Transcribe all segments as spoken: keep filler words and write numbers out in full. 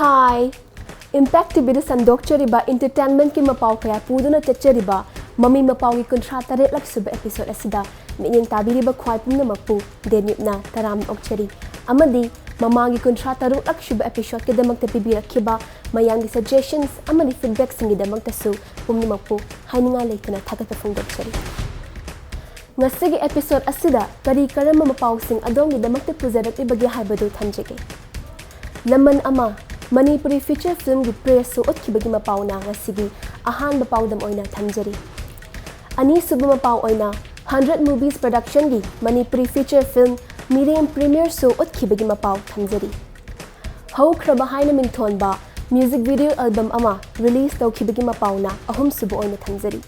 Hi! Impact T Vꯗ ꯁꯟꯗꯣꯛꯆꯔꯤꯕ entertainmentꯀꯤ ꯃꯄꯥꯎ ꯀꯌꯥ ꯄꯨꯗꯨꯅ ꯆꯠꯆꯔꯤꯕ ꯃꯃꯤ ꯃꯄꯥꯎꯒꯤ ꯀꯨꯟꯊ꯭ꯔꯥ ꯇꯔꯦꯠꯂꯛ ꯁꯨꯕ episode ꯑꯁꯤꯗ ꯃꯤꯠꯌꯦꯡ ꯇꯥꯕꯤꯔꯤꯕ ꯈ꯭ꯋꯥꯏ ꯄꯨꯝꯅꯃꯛꯄꯨ ꯗꯦꯅꯤꯞꯅ ꯇꯔꯥꯝꯅ ꯑꯣꯛꯆꯔꯤ꯫ ꯑꯃꯗꯤ ꯃꯃꯥꯡꯒꯤ ꯀꯨꯟꯊ꯭ꯔꯥ ꯇꯔꯨꯛꯂꯛ ꯁꯨꯕ episodeꯀꯤꯗꯃꯛꯇ ꯄꯤꯕꯤꯔꯛꯈꯤꯕ ꯃꯌꯥꯝꯒꯤ suggestions ꯑꯃꯗꯤ feedbackꯁꯤꯡꯒꯤꯗꯃꯛꯇꯁꯨ ꯄꯨꯝꯅꯃꯛꯄꯨ ꯍꯥꯏꯅꯤꯡꯉꯥꯏ ꯂꯩꯇꯅ ꯊꯥꯒꯠꯄ ꯐꯣꯡꯗꯣꯛꯆꯔꯤ꯫ ꯉꯁꯤꯒꯤ episode ꯑꯁꯤꯗ ꯀꯔꯤ ꯀꯔꯝꯕ ꯃꯄꯥꯎꯁꯤꯡ ꯑꯗꯣꯝꯒꯤꯗꯃꯛꯇ ꯄꯨꯖꯔꯛꯂꯤꯕꯒꯦ ꯍꯥꯏꯕꯗꯨ ꯊꯝꯖꯒꯦ꯫ ꯂꯃꯟ ꯑꯃ, ꯃꯅꯤꯄꯨꯔꯤ feature filmꯒꯤ press show ꯎꯠꯈꯤꯕꯒꯤ ꯃꯄꯥꯎꯅ ꯉꯁꯤꯒꯤ ꯑꯍꯥꯟꯕ ꯄꯥꯎꯗꯝ ꯑꯣꯏꯅ ꯊꯝꯖꯔꯤ꯫ ꯑꯅꯤꯁꯨꯕ ꯃꯄꯥꯎ ꯑꯣꯏꯅ Hundred Movies Productionꯒꯤ Manipuri feature film ꯃꯤꯔꯦꯝ premiere show ꯎꯠꯈꯤꯕꯒꯤ ꯃꯄꯥꯎ ꯊꯝꯖꯔꯤ꯫ ꯍꯧꯈ꯭ꯔꯕ ꯍꯥꯏꯅ ꯃꯤꯡꯊꯣꯟꯕ music video album ꯑꯃ release ꯇꯧꯈꯤꯕꯒꯤ ꯃꯄꯥꯎꯅ ꯑꯍꯨꯝꯁꯨꯕ ꯑꯣꯏꯅ ꯊꯝꯖꯔꯤ꯫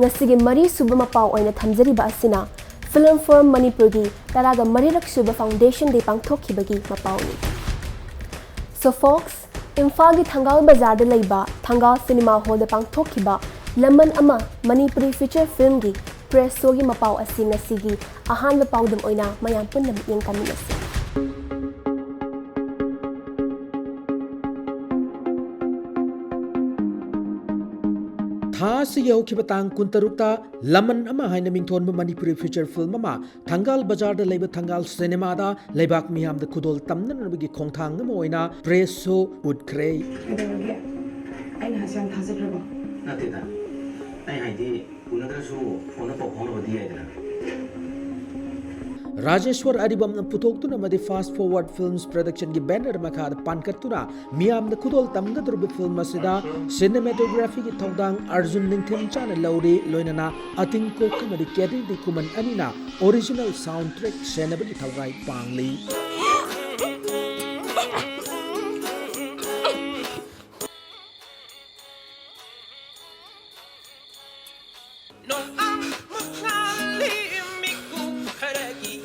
ꯉꯁꯤꯒꯤ ꯃꯔꯤꯁꯨꯕ ꯃꯄꯥꯎ ꯑꯣꯏꯅ ꯊꯝꯖꯔꯤꯕ ꯑꯁꯤꯅ Film Forum ꯃꯅꯤꯄꯨꯔꯒꯤ ꯇꯔꯥꯒ ꯃꯔꯤꯔꯛ ꯁꯨꯕ Foundation Day ꯄꯥꯡꯊꯣꯛꯈꯤꯕꯒꯤ ꯃꯄꯥꯎꯅꯤ꯫ So folks, ꯏꯝꯐꯥꯜꯒꯤ ꯊꯪꯒꯥꯜ ꯕꯖꯥꯔꯗ ꯂꯩꯕ ꯊꯪꯒꯥꯜ cinema hallꯗ ꯄꯥꯡꯊꯣꯛꯈꯤꯕ ꯂꯃꯟ ꯑꯃ ꯃꯅꯤꯄꯨꯔꯤ feature filmꯒꯤ press showꯒꯤ ꯃꯄꯥꯎ ꯑꯁꯤ ꯉꯁꯤꯒꯤ ꯑꯍꯥꯟꯕ ꯄꯥꯎꯗꯝ ꯑꯣꯏꯅ ꯃꯌꯥꯝ ꯄꯨꯟꯅ ꯃꯤꯠꯌꯦꯡ ꯇꯥꯃꯤꯟꯅꯁꯤ꯫ ꯊꯥ ꯑꯁꯤꯒꯤ ꯍꯧꯈꯤꯕ ꯇꯥꯡ ꯀꯨꯟꯇꯔꯨꯛꯇ ꯂꯃꯟ ꯑꯃ ꯍꯥꯏꯅ ꯃꯤꯡꯊꯣꯟꯕ ꯃꯅꯤꯄꯨꯔꯤ feature film ꯑꯃ ꯊꯪꯒꯥꯜ ꯕꯖꯥꯔꯗ ꯂꯩꯕ ꯊꯪꯒꯥꯜ cinemaꯗ ꯂꯩꯕꯥꯛ ꯃꯤꯌꯥꯝꯗ ꯈꯨꯗꯣꯜ ꯇꯝꯅꯅꯕꯒꯤ ꯈꯣꯡꯊꯥꯡ ꯑꯃ ꯑꯣꯏꯅ press show ꯎꯠꯈ꯭ꯔꯦ꯫ ꯀꯩꯗꯧꯔꯒꯦ? ꯑꯩꯅ ꯍꯥꯏꯁꯦ ꯌꯥꯝ ꯊꯥꯖꯈ꯭ꯔꯕꯣ? ꯅꯠꯇꯦꯗ, ꯑꯩ ꯍꯥꯏꯗꯤ ꯎꯅꯗ꯭ꯔꯁꯨ ꯐꯣꯟꯗ ꯄꯥꯎ ꯐꯥꯎꯅꯕꯗꯤ ꯌꯥꯏꯗꯅ꯫ ꯔꯥꯖꯦꯁ꯭ꯋꯔ ꯑꯔꯤꯕꯝꯅ ꯄꯨꯊꯣꯛꯇꯨꯅ ꯑꯃꯗꯤ Fast Forward Films Productionꯒꯤ banner ꯃꯈꯥꯗ ꯄꯥꯟꯈꯠꯇꯨꯅ ꯃꯤꯌꯥꯝꯗ ꯈꯨꯗꯣꯜ ꯇꯝꯒꯗꯧꯔꯤꯕ film ꯑꯁꯤꯗ cinematographyꯒꯤ ꯊꯧꯗꯥꯡ ꯑꯔꯖꯨꯟ ꯅꯤꯡꯊꯦꯝꯆꯥꯅ ꯂꯧꯔꯤ, ꯂꯣꯏꯅꯅ ꯑꯇꯤꯡꯀꯣꯛ ꯑꯃꯗꯤ ꯀꯦꯔꯤ ꯗꯤ ꯈꯨꯃꯟ ꯑꯅꯤꯅ original soundtrack ꯁꯦꯟꯅꯕꯒꯤ ꯊꯧꯔꯥꯡ ꯄꯥꯡꯂꯤ꯫ ꯅꯣꯡ ꯑꯃꯨꯛ ꯉꯥꯜꯂꯤ ꯃꯤꯀꯨꯞ ꯈꯔꯒꯤ,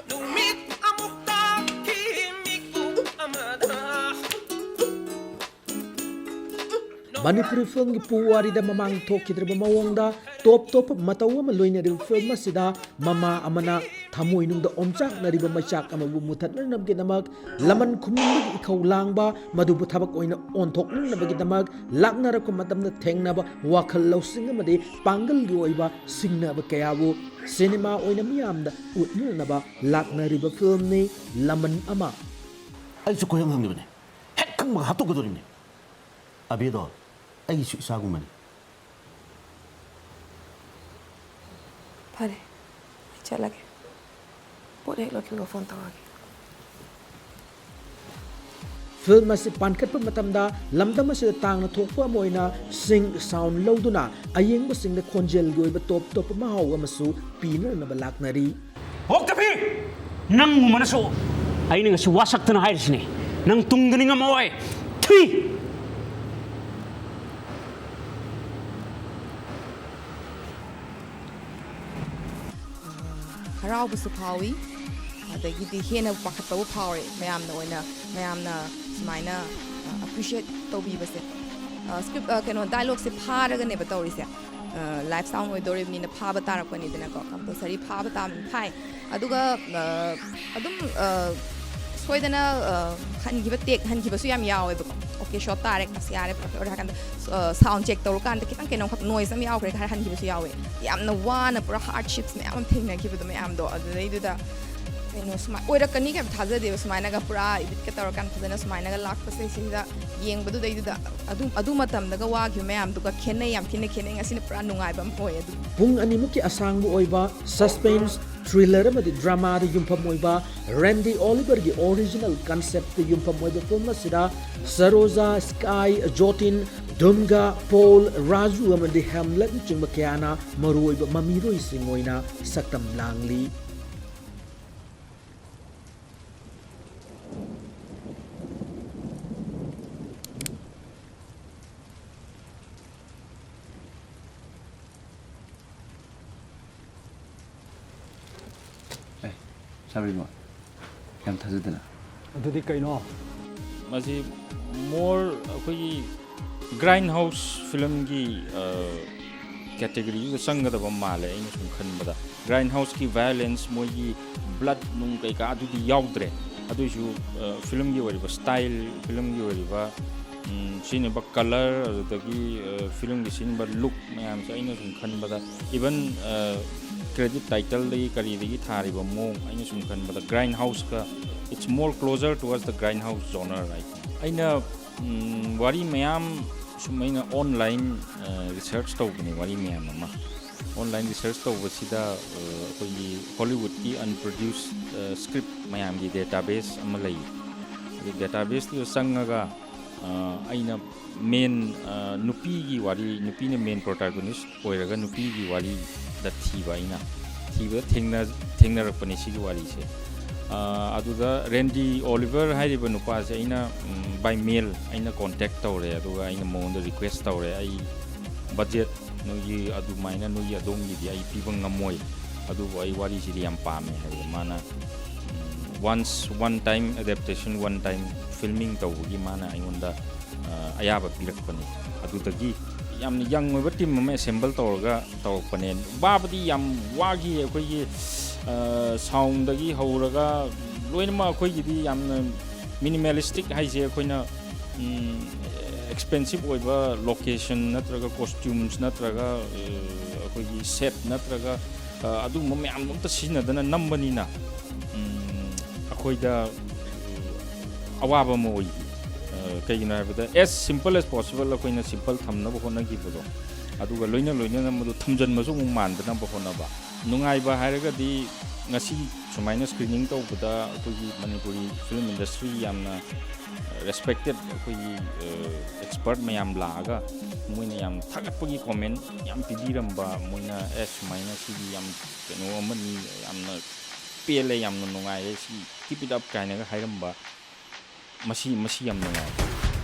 ꯅꯨꯃꯤꯠ ꯑꯃꯨꯛ ꯇꯥꯈꯤ ꯃꯤꯀꯨꯞ ꯑꯃꯗ꯫ ꯃꯅꯤꯄꯨꯔꯤ filmꯒꯤ ꯄꯨꯋꯥꯔꯤꯗ ꯃꯃꯥꯡ ꯊꯣꯛꯈꯤꯗ꯭ꯔꯤꯕ ꯃꯑꯣꯡꯗ top ꯇꯣꯞꯄ ꯃꯇꯧ ꯑꯃ ꯂꯣꯏꯅꯔꯤꯕ film ꯑꯁꯤꯗ ꯃꯃꯥ ꯑꯃꯅ ꯊꯃꯣꯏꯅꯨꯡꯗ ꯑꯣꯝꯆꯥꯛꯅꯔꯤꯕ ꯃꯩꯆꯥꯛ ꯑꯃꯕꯨ ꯃꯨꯊꯠꯅꯅꯕꯒꯤꯗꯃꯛ, ꯂꯃꯟ ꯈꯨꯝꯅꯤꯡꯕꯒꯤ ꯏꯊꯧ ꯂꯥꯡꯕ ꯃꯗꯨꯕꯨ ꯊꯕꯛ ꯑꯣꯏꯅ ꯑꯣꯟꯊꯣꯛꯅꯅꯕꯒꯤꯗꯃꯛ ꯂꯥꯛꯅꯔꯛꯄ ꯃꯇꯝꯗ ꯊꯦꯡꯅꯕ ꯋꯥꯈꯜ ꯂꯧꯁꯤꯡ ꯑꯃꯗꯤ ꯄꯥꯡꯒꯜꯒꯤ ꯑꯣꯏꯕ ꯁꯤꯡꯅꯕ ꯀꯌꯥꯕꯨ ꯁꯤꯅꯦꯃꯥ ꯑꯣꯏꯅ ꯃꯤꯌꯥꯝꯗ ꯎꯠꯅꯅꯕ ꯂꯥꯛꯅꯔꯤꯕ ꯐꯤꯂꯝꯅꯤ ꯂꯃꯟ ꯑꯃ꯫ ꯑꯩꯁꯨ ꯈꯣꯏꯍꯪ ꯍꯪꯉꯤꯕꯅꯦ꯫ ꯍꯦꯛ ꯈꯪꯕꯒ ꯍꯥꯠꯇꯣꯛꯀꯗꯧꯔꯤꯕꯅꯦ꯫ ꯑꯕꯦꯗꯣ ꯑꯩꯒꯤꯁꯨ ꯏꯆꯥꯒꯨꯝꯕꯅꯤ꯫ ꯐꯔꯦ, ꯑꯩ ꯆꯠꯂꯒꯦ꯫ ꯄꯣꯠ ꯍꯦꯛ ꯂꯣꯏꯈꯤꯕꯒ ꯐꯣꯟ ꯇꯧꯔꯛꯑꯒꯦ꯫ ꯐꯤꯜꯝ ꯑꯁꯤ ꯄꯥꯟꯈꯠꯄ ꯃꯇꯝꯗ ꯂꯝꯗꯝ ꯑꯁꯤꯗ ꯇꯥꯡꯅ ꯊꯣꯛꯄ ꯑꯃ ꯑꯣꯏꯅ ꯁꯤꯡ ꯁꯥꯎꯟ ꯂꯧꯗꯨꯅ ꯑꯌꯦꯡꯕꯁꯤꯡꯗ ꯈꯣꯟꯖꯦꯜꯒꯤ ꯑꯣꯏꯕ ꯇꯣꯞ ꯇꯣꯞꯄ ꯃꯍꯥꯎ ꯑꯃꯁꯨ ꯄꯤꯅꯅꯕ ꯂꯥꯛꯅꯔꯤ꯫ ꯑꯣꯛꯇꯕꯤ! ꯅꯪꯒꯨꯝꯕꯅꯁꯨ ꯑꯩꯅ ꯉꯁꯤ ꯋꯥꯁꯛꯇꯅ ꯍꯥꯏꯔꯤꯁꯤꯅꯤ, ꯅꯪ ꯇꯨꯡꯗ ꯅꯤꯡꯉꯝꯃꯣꯏ꯫ ꯊꯤ! ꯍꯔꯥꯎꯕꯁꯨ ꯐꯥꯎꯏ, ꯑꯗꯒꯤꯗꯤ ꯍꯦꯟꯅ ꯄꯥꯈꯠꯄꯕꯨ ꯐꯥꯎꯔꯦ꯫ ꯃꯌꯥꯝꯅ ꯑꯣꯏꯅ, ꯃꯌꯥꯝꯅ ꯁꯨꯃꯥꯏꯅ ꯑꯦꯄ꯭ꯔꯤꯁꯤꯌꯦꯠ ꯇꯧꯕꯤꯕꯁꯦ꯫ ꯁ꯭ꯀ꯭ꯔꯤꯞ, ꯀꯩꯅꯣ, ꯗꯥꯏꯂꯣꯛꯁꯦ ꯐꯥꯔꯒꯅꯦꯕ ꯇꯧꯔꯤꯁꯦ꯫ ꯂꯥꯏꯚ ꯁꯥꯎꯟ ꯑꯣꯏꯗꯣꯔꯤꯕꯅꯤꯅ ꯐꯥꯕ ꯇꯥꯔꯛꯄꯅꯤꯗꯅꯀꯣ, ꯀꯝꯄꯜꯁꯔꯤ ꯐꯥꯕ ꯇꯥꯕꯅꯤ꯫ ꯐꯥꯏ꯫ ꯑꯗꯨꯒ ꯑꯗꯨꯝ ꯁꯣꯏꯗꯅ ꯍꯟꯈꯤꯕ ꯇꯦꯛ ꯍꯟꯈꯤꯕꯁꯨ ꯌꯥꯝ ꯌꯥꯎꯋꯦꯕꯀꯣ꯫ ꯑꯣꯀꯦ, ꯁꯣꯠ ꯇꯥꯔꯦ, ꯉꯁꯤ ꯌꯥꯔꯦ, ꯐꯔꯦ ꯍꯥꯏꯔ ꯀꯥꯟꯗ ꯁꯥꯎꯟ ꯆꯦꯛ ꯇꯧꯔꯀꯥꯟꯗ ꯈꯤꯇꯪ ꯀꯩꯅꯣꯝꯈꯛ ꯅꯣꯏꯁ ꯑꯃ ꯌꯥꯎꯈ꯭ꯔꯦ ꯍꯥꯏꯔ ꯍꯟꯈꯤꯕꯁꯨ ꯌꯥꯎꯋꯦ꯫ ꯌꯥꯝꯅ ꯋꯥꯅ ꯄꯨꯔꯥ ꯍꯥꯔꯗꯁꯤꯞꯁ ꯃꯌꯥꯝ ꯑꯃ ꯊꯦꯡꯅꯈꯤꯕꯗꯣ ꯃꯌꯥꯝꯗꯣ, ꯑꯗꯨꯗꯩꯗꯨꯗ ꯀꯩꯅꯣ ꯁꯨꯃꯥꯏ ꯑꯣꯏꯔꯛꯀꯅꯤ ꯀꯩꯝ ꯊꯥꯖꯗꯦꯕ꯫ ꯁꯨꯃꯥꯏꯅꯒ ꯄꯨꯔꯥ ꯏꯗꯤꯠꯀ ꯇꯧꯔꯀꯥꯟꯗ ꯐꯖꯅ ꯁꯨꯃꯥꯏꯅꯒ ꯂꯥꯛꯄꯁꯦ, ꯁꯤꯗ ꯌꯦꯡꯕꯗꯨꯗꯩꯗꯨꯗ ꯑꯗꯨ, ꯑꯗꯨ ꯃꯇꯝꯗꯒ ꯋꯥꯈꯤꯕ ꯃꯌꯥꯝꯗꯨꯒ ꯈꯦꯠꯅꯩ, ꯌꯥꯝ ꯊꯤꯅ ꯈꯦꯠꯅꯩ꯫ ꯉꯁꯤꯅ ꯄꯨꯔꯥ ꯅꯨꯡꯉꯥꯏꯕ ꯑꯃ ꯑꯣꯏ꯫ ꯑꯗꯨ ꯄꯨꯡ ꯑꯅꯤꯃꯨꯛꯀꯤ ꯑꯁꯥꯡꯕ ꯑꯣꯏꯕ ꯁꯁꯄꯦꯟꯁ, ꯊ꯭ꯔꯤꯂꯔ ꯑꯃꯗꯤ ꯗ꯭ꯔꯃꯥꯗ ꯌꯨꯝꯐꯝ ꯑꯣꯏꯕ ꯔꯦꯟꯗꯤ ꯑꯣꯂꯤꯚꯔꯒꯤ ꯑꯣꯔꯤꯖꯤꯅꯦꯜ ꯀꯟꯁꯦꯞꯇ ꯌꯨꯝꯐꯝ ꯑꯣꯏꯕ ꯐꯤꯂꯝ ꯑꯁꯤꯗ ꯁꯔꯣꯖꯥ, ꯁ꯭ꯀꯥꯏ, ꯖꯣꯇꯤꯟ, ꯗꯨꯝꯒꯥ, ꯄꯣꯜ, ꯔꯥꯖꯨ ꯑꯃꯗꯤ ꯍꯦꯝꯂꯦꯠꯅꯆꯤꯡꯕ ꯀꯌꯥꯅ ꯃꯔꯨꯑꯣꯏꯕ ꯃꯃꯤꯔꯣꯏꯁꯤꯡ ꯑꯣꯏꯅ ꯁꯛꯇꯝ ꯂꯥꯡꯂꯤ꯫ ꯑꯦ, ꯁꯥꯕꯤꯃꯣ, ꯌꯥꯝ ꯊꯥꯖꯗꯅ꯫ ꯑꯗꯨꯗꯤ ꯀꯩꯅꯣ? ꯃꯁꯤ ꯃꯣꯔ ꯑꯩꯈꯣꯏꯒꯤ ꯒ꯭ꯔꯥꯏꯟ ꯍꯥꯎꯁ ꯐꯤꯂꯝꯒꯤ, ꯑ, ꯀꯦꯇꯦꯒꯣꯔꯤꯗꯨꯗ ꯆꯪꯒꯗꯕ ꯃꯥꯜꯂꯦ ꯑꯩꯅ ꯁꯨꯝ ꯈꯟꯕꯗ꯫ ꯒ꯭ꯔꯥꯏꯟ ꯍꯥꯎꯁꯀꯤ ꯚꯥꯏꯑꯣꯂꯦꯟꯁ, ꯃꯣꯏꯒꯤ ꯕ꯭ꯂꯠ ꯅꯨꯡ ꯀꯩꯀꯥ ꯑꯗꯨꯗꯤ ꯌꯥꯎꯗ꯭ꯔꯦ꯫ ꯑꯗꯨꯏꯁꯨ ꯐꯤꯂꯝꯒꯤ ꯑꯣꯏꯔꯤꯕ ꯁ꯭ꯇꯥꯏꯜ, ꯐꯤꯂꯝꯒꯤ ꯑꯣꯏꯔꯤꯕ ꯁꯤꯖꯤꯟꯅꯕ ꯀꯂꯔ, ꯑꯗꯨꯗꯒꯤ ꯐꯤꯂꯝꯒꯤ ꯁꯤꯖꯤꯟꯅꯕ ꯂꯨꯛ ꯃꯌꯥꯝꯁꯦ ꯑꯩꯅ ꯁꯨꯝ ꯈꯟꯕꯗ, ꯏꯚꯟ ꯀ꯭ꯔꯦꯗꯤꯠ ꯇꯥꯏꯇꯜꯗꯒꯤ ꯀꯔꯤꯗꯒꯤ ꯊꯥꯔꯤꯕ ꯃꯑꯣꯡ ꯑꯩꯅ ꯁꯨꯝ ꯈꯟꯕꯗ, grind ꯍꯥꯎꯁꯀ, it's more closer towards the grindhouse genre, I think. ꯑꯩꯅ ꯋꯥꯔꯤ ꯃꯌꯥꯝ ꯁꯨꯝ ꯑꯩꯅ ꯑꯣꯟꯂꯥꯏꯟ ꯔꯤꯁꯔꯆ ꯇꯧꯕꯅꯦ, ꯋꯥꯔꯤ ꯃꯌꯥꯝ ꯑꯃ꯫ ꯑꯣꯟꯂꯥꯏꯟ ꯔꯤꯁꯔꯆ ꯇꯧꯕꯁꯤꯗ ꯑꯩꯈꯣꯏꯒꯤ ꯍꯣꯂꯤꯋꯨꯗꯀꯤ ꯑꯟꯄ꯭ꯔꯗ꯭ꯌꯨꯁ ꯁ꯭ꯀ꯭ꯔꯤꯞ ꯃꯌꯥꯝꯒꯤ ꯗꯦꯇꯥꯕꯦꯁ ꯑꯃ ꯂꯩ꯫ ꯑꯗꯨ ꯗꯦꯇꯥꯕꯦꯁꯇꯨꯗ ꯆꯪꯉꯒ ꯑꯩꯅ ꯃꯦꯟ, ꯅꯨꯄꯤꯒꯤ ꯋꯥꯔꯤ, ꯅꯨꯄꯤꯅ ꯃꯦꯟ ꯄ꯭ꯔꯣꯇꯥꯒꯣꯅꯤꯁ ꯑꯣꯏꯔꯒ ꯅꯨꯄꯤꯒꯤ ꯋꯥꯔꯤꯗ ꯊꯤꯕ ꯑꯩꯅ꯫ ꯊꯤꯕꯗ ꯊꯦꯡꯅ-, ꯊꯦꯡꯅꯔꯛꯄꯅꯦ ꯁꯤꯒꯤ ꯋꯥꯔꯤꯁꯦ꯫ ꯑꯗꯨꯗ ꯔꯦꯟꯗꯤ ꯑꯣꯂꯤꯚꯔ ꯍꯥꯏꯔꯤꯕ ꯅꯨꯄꯥꯁꯦ ꯑꯩꯅ, ꯕꯥꯏ ꯃꯦꯜ ꯑꯩꯅ ꯀꯣꯟꯇꯦꯛ ꯇꯧꯔꯦ, ꯑꯗꯨꯒ ꯑꯩꯅ ꯃꯉꯣꯟꯗ ꯔꯤꯀ꯭ꯋꯦꯁ ꯇꯧꯔꯦ, "ꯑꯩ ꯕꯖꯦꯠ ꯅꯣꯏꯒꯤ ꯑꯗꯨꯃꯥꯏꯅ, ꯅꯣꯏꯒꯤ ꯑꯗꯣꯝꯒꯤꯗꯤ ꯑꯩ ꯄꯤꯕ ꯉꯝꯃꯣꯏ, ꯑꯗꯨꯕꯨ ꯑꯩ ꯋꯥꯔꯤꯁꯤꯗꯤ ꯌꯥꯝ ꯄꯥꯝꯃꯦ" ꯍꯥꯏꯕꯗ ꯃꯥꯅ, once, one time adaptation, one time filming ꯇꯧꯕꯒꯤ ꯃꯥꯅ ꯑꯩꯉꯣꯟꯗ ꯑꯌꯥꯕ ꯄꯤꯔꯛꯄꯅꯤ꯫ ꯑꯗꯨꯗꯒꯤ ꯌꯥꯝꯅ ꯌꯪ ꯑꯣꯏꯕ ꯇꯤꯝ ꯑꯃ ꯑꯦꯁꯦꯝꯕꯜ ꯇꯧꯔꯒ ꯇꯧꯔꯛꯄꯅꯦ꯫ ꯋꯥꯕꯗꯤ ꯌꯥꯝ ꯋꯥꯈꯤ꯫ ꯑꯩꯈꯣꯏꯒꯤ ꯁꯥꯎꯟꯗꯒꯤ ꯍꯧꯔꯒ ꯂꯣꯏꯅꯃꯛ ꯑꯩꯈꯣꯏꯒꯤꯗꯤ ꯌꯥꯝꯅ ꯃꯤꯅꯤꯃꯦꯂꯤꯁꯇꯤꯛ ꯍꯥꯏꯁꯦ, ꯑꯩꯈꯣꯏꯅ ꯑꯦꯛꯁꯄꯦꯟꯁꯤꯞ ꯑꯣꯏꯕ ꯂꯣꯀꯦꯁꯟ ꯅꯠꯇ꯭ꯔꯒ ꯀꯣꯁꯇ꯭ꯌꯨꯝꯁ ꯅꯠꯇ꯭ꯔꯒ ꯑꯩꯈꯣꯏꯒꯤ ꯁꯦꯠ ꯅꯠꯇ꯭ꯔꯒ ꯑꯗꯨꯒꯨꯝꯕ ꯃꯌꯥꯝꯗꯣ ꯑꯝꯇ ꯁꯤꯖꯤꯟꯅꯗꯅ ꯅꯝꯕꯅꯤꯅ, ꯑꯩꯈꯣꯏꯗ ꯑꯋꯥꯕ ꯑꯃ ꯑꯣꯏꯈꯤ꯫ ꯀꯩꯒꯤꯅꯣ ꯍꯥꯏꯕꯗ, as simple as possible ꯑꯩꯈꯣꯏꯅ ꯁꯤꯝꯄꯜ ꯊꯝꯅꯕ ꯍꯣꯠꯅꯈꯤꯕꯗꯣ, ꯑꯗꯨꯒ ꯂꯣꯏꯅ ꯂꯣꯏꯅꯅ ꯃꯗꯨ ꯊꯝꯖꯤꯟꯕꯁꯨ ꯑꯃꯨꯛ ꯃꯥꯟꯗꯅꯕ ꯍꯣꯠꯅꯕ꯫ ꯅꯨꯡꯉꯥꯏꯕ ꯍꯥꯏꯔꯒꯗꯤ ꯉꯁꯤ ꯁꯨꯃꯥꯏꯅ ꯁ꯭ꯀ꯭ꯔꯤꯅꯤꯡ ꯇꯧꯕꯗ ꯑꯩꯈꯣꯏꯒꯤ ꯃꯅꯤꯄꯨꯔꯤ ꯐꯤꯂꯝ ꯏꯟꯗꯁꯇ꯭ꯔꯤ ꯌꯥꯝꯅ ꯔꯦꯁꯄꯦꯛꯇꯦꯠ, ꯑꯩꯈꯣꯏꯒꯤ ꯑꯦꯛꯁꯄꯔꯠ ꯃꯌꯥꯝ ꯂꯥꯛꯑꯒ ꯃꯣꯏꯅ ꯌꯥꯝ ꯊꯥꯒꯠꯄꯒꯤ ꯀꯣꯃꯦꯟ ꯌꯥꯝ ꯄꯤꯕꯤꯔꯝꯕ, ꯃꯣꯏꯅ "ꯑꯦ, ꯁꯨꯃꯥꯏꯅ ꯁꯤꯗꯤ ꯌꯥꯝ ꯀꯩꯅꯣ ꯑꯃꯅꯤ, ꯌꯥꯝꯅ ꯄꯦꯜꯂꯦ, ꯌꯥꯝꯅ ꯅꯨꯡꯉꯥꯏꯔꯦ, ꯁꯤ keep it up" ꯀꯥꯏꯅꯒ ꯍꯥꯏꯔꯝꯕ, ꯃꯁꯤ, ꯃꯁꯤ ꯌꯥꯝ ꯅꯨꯡꯉꯥꯏ꯫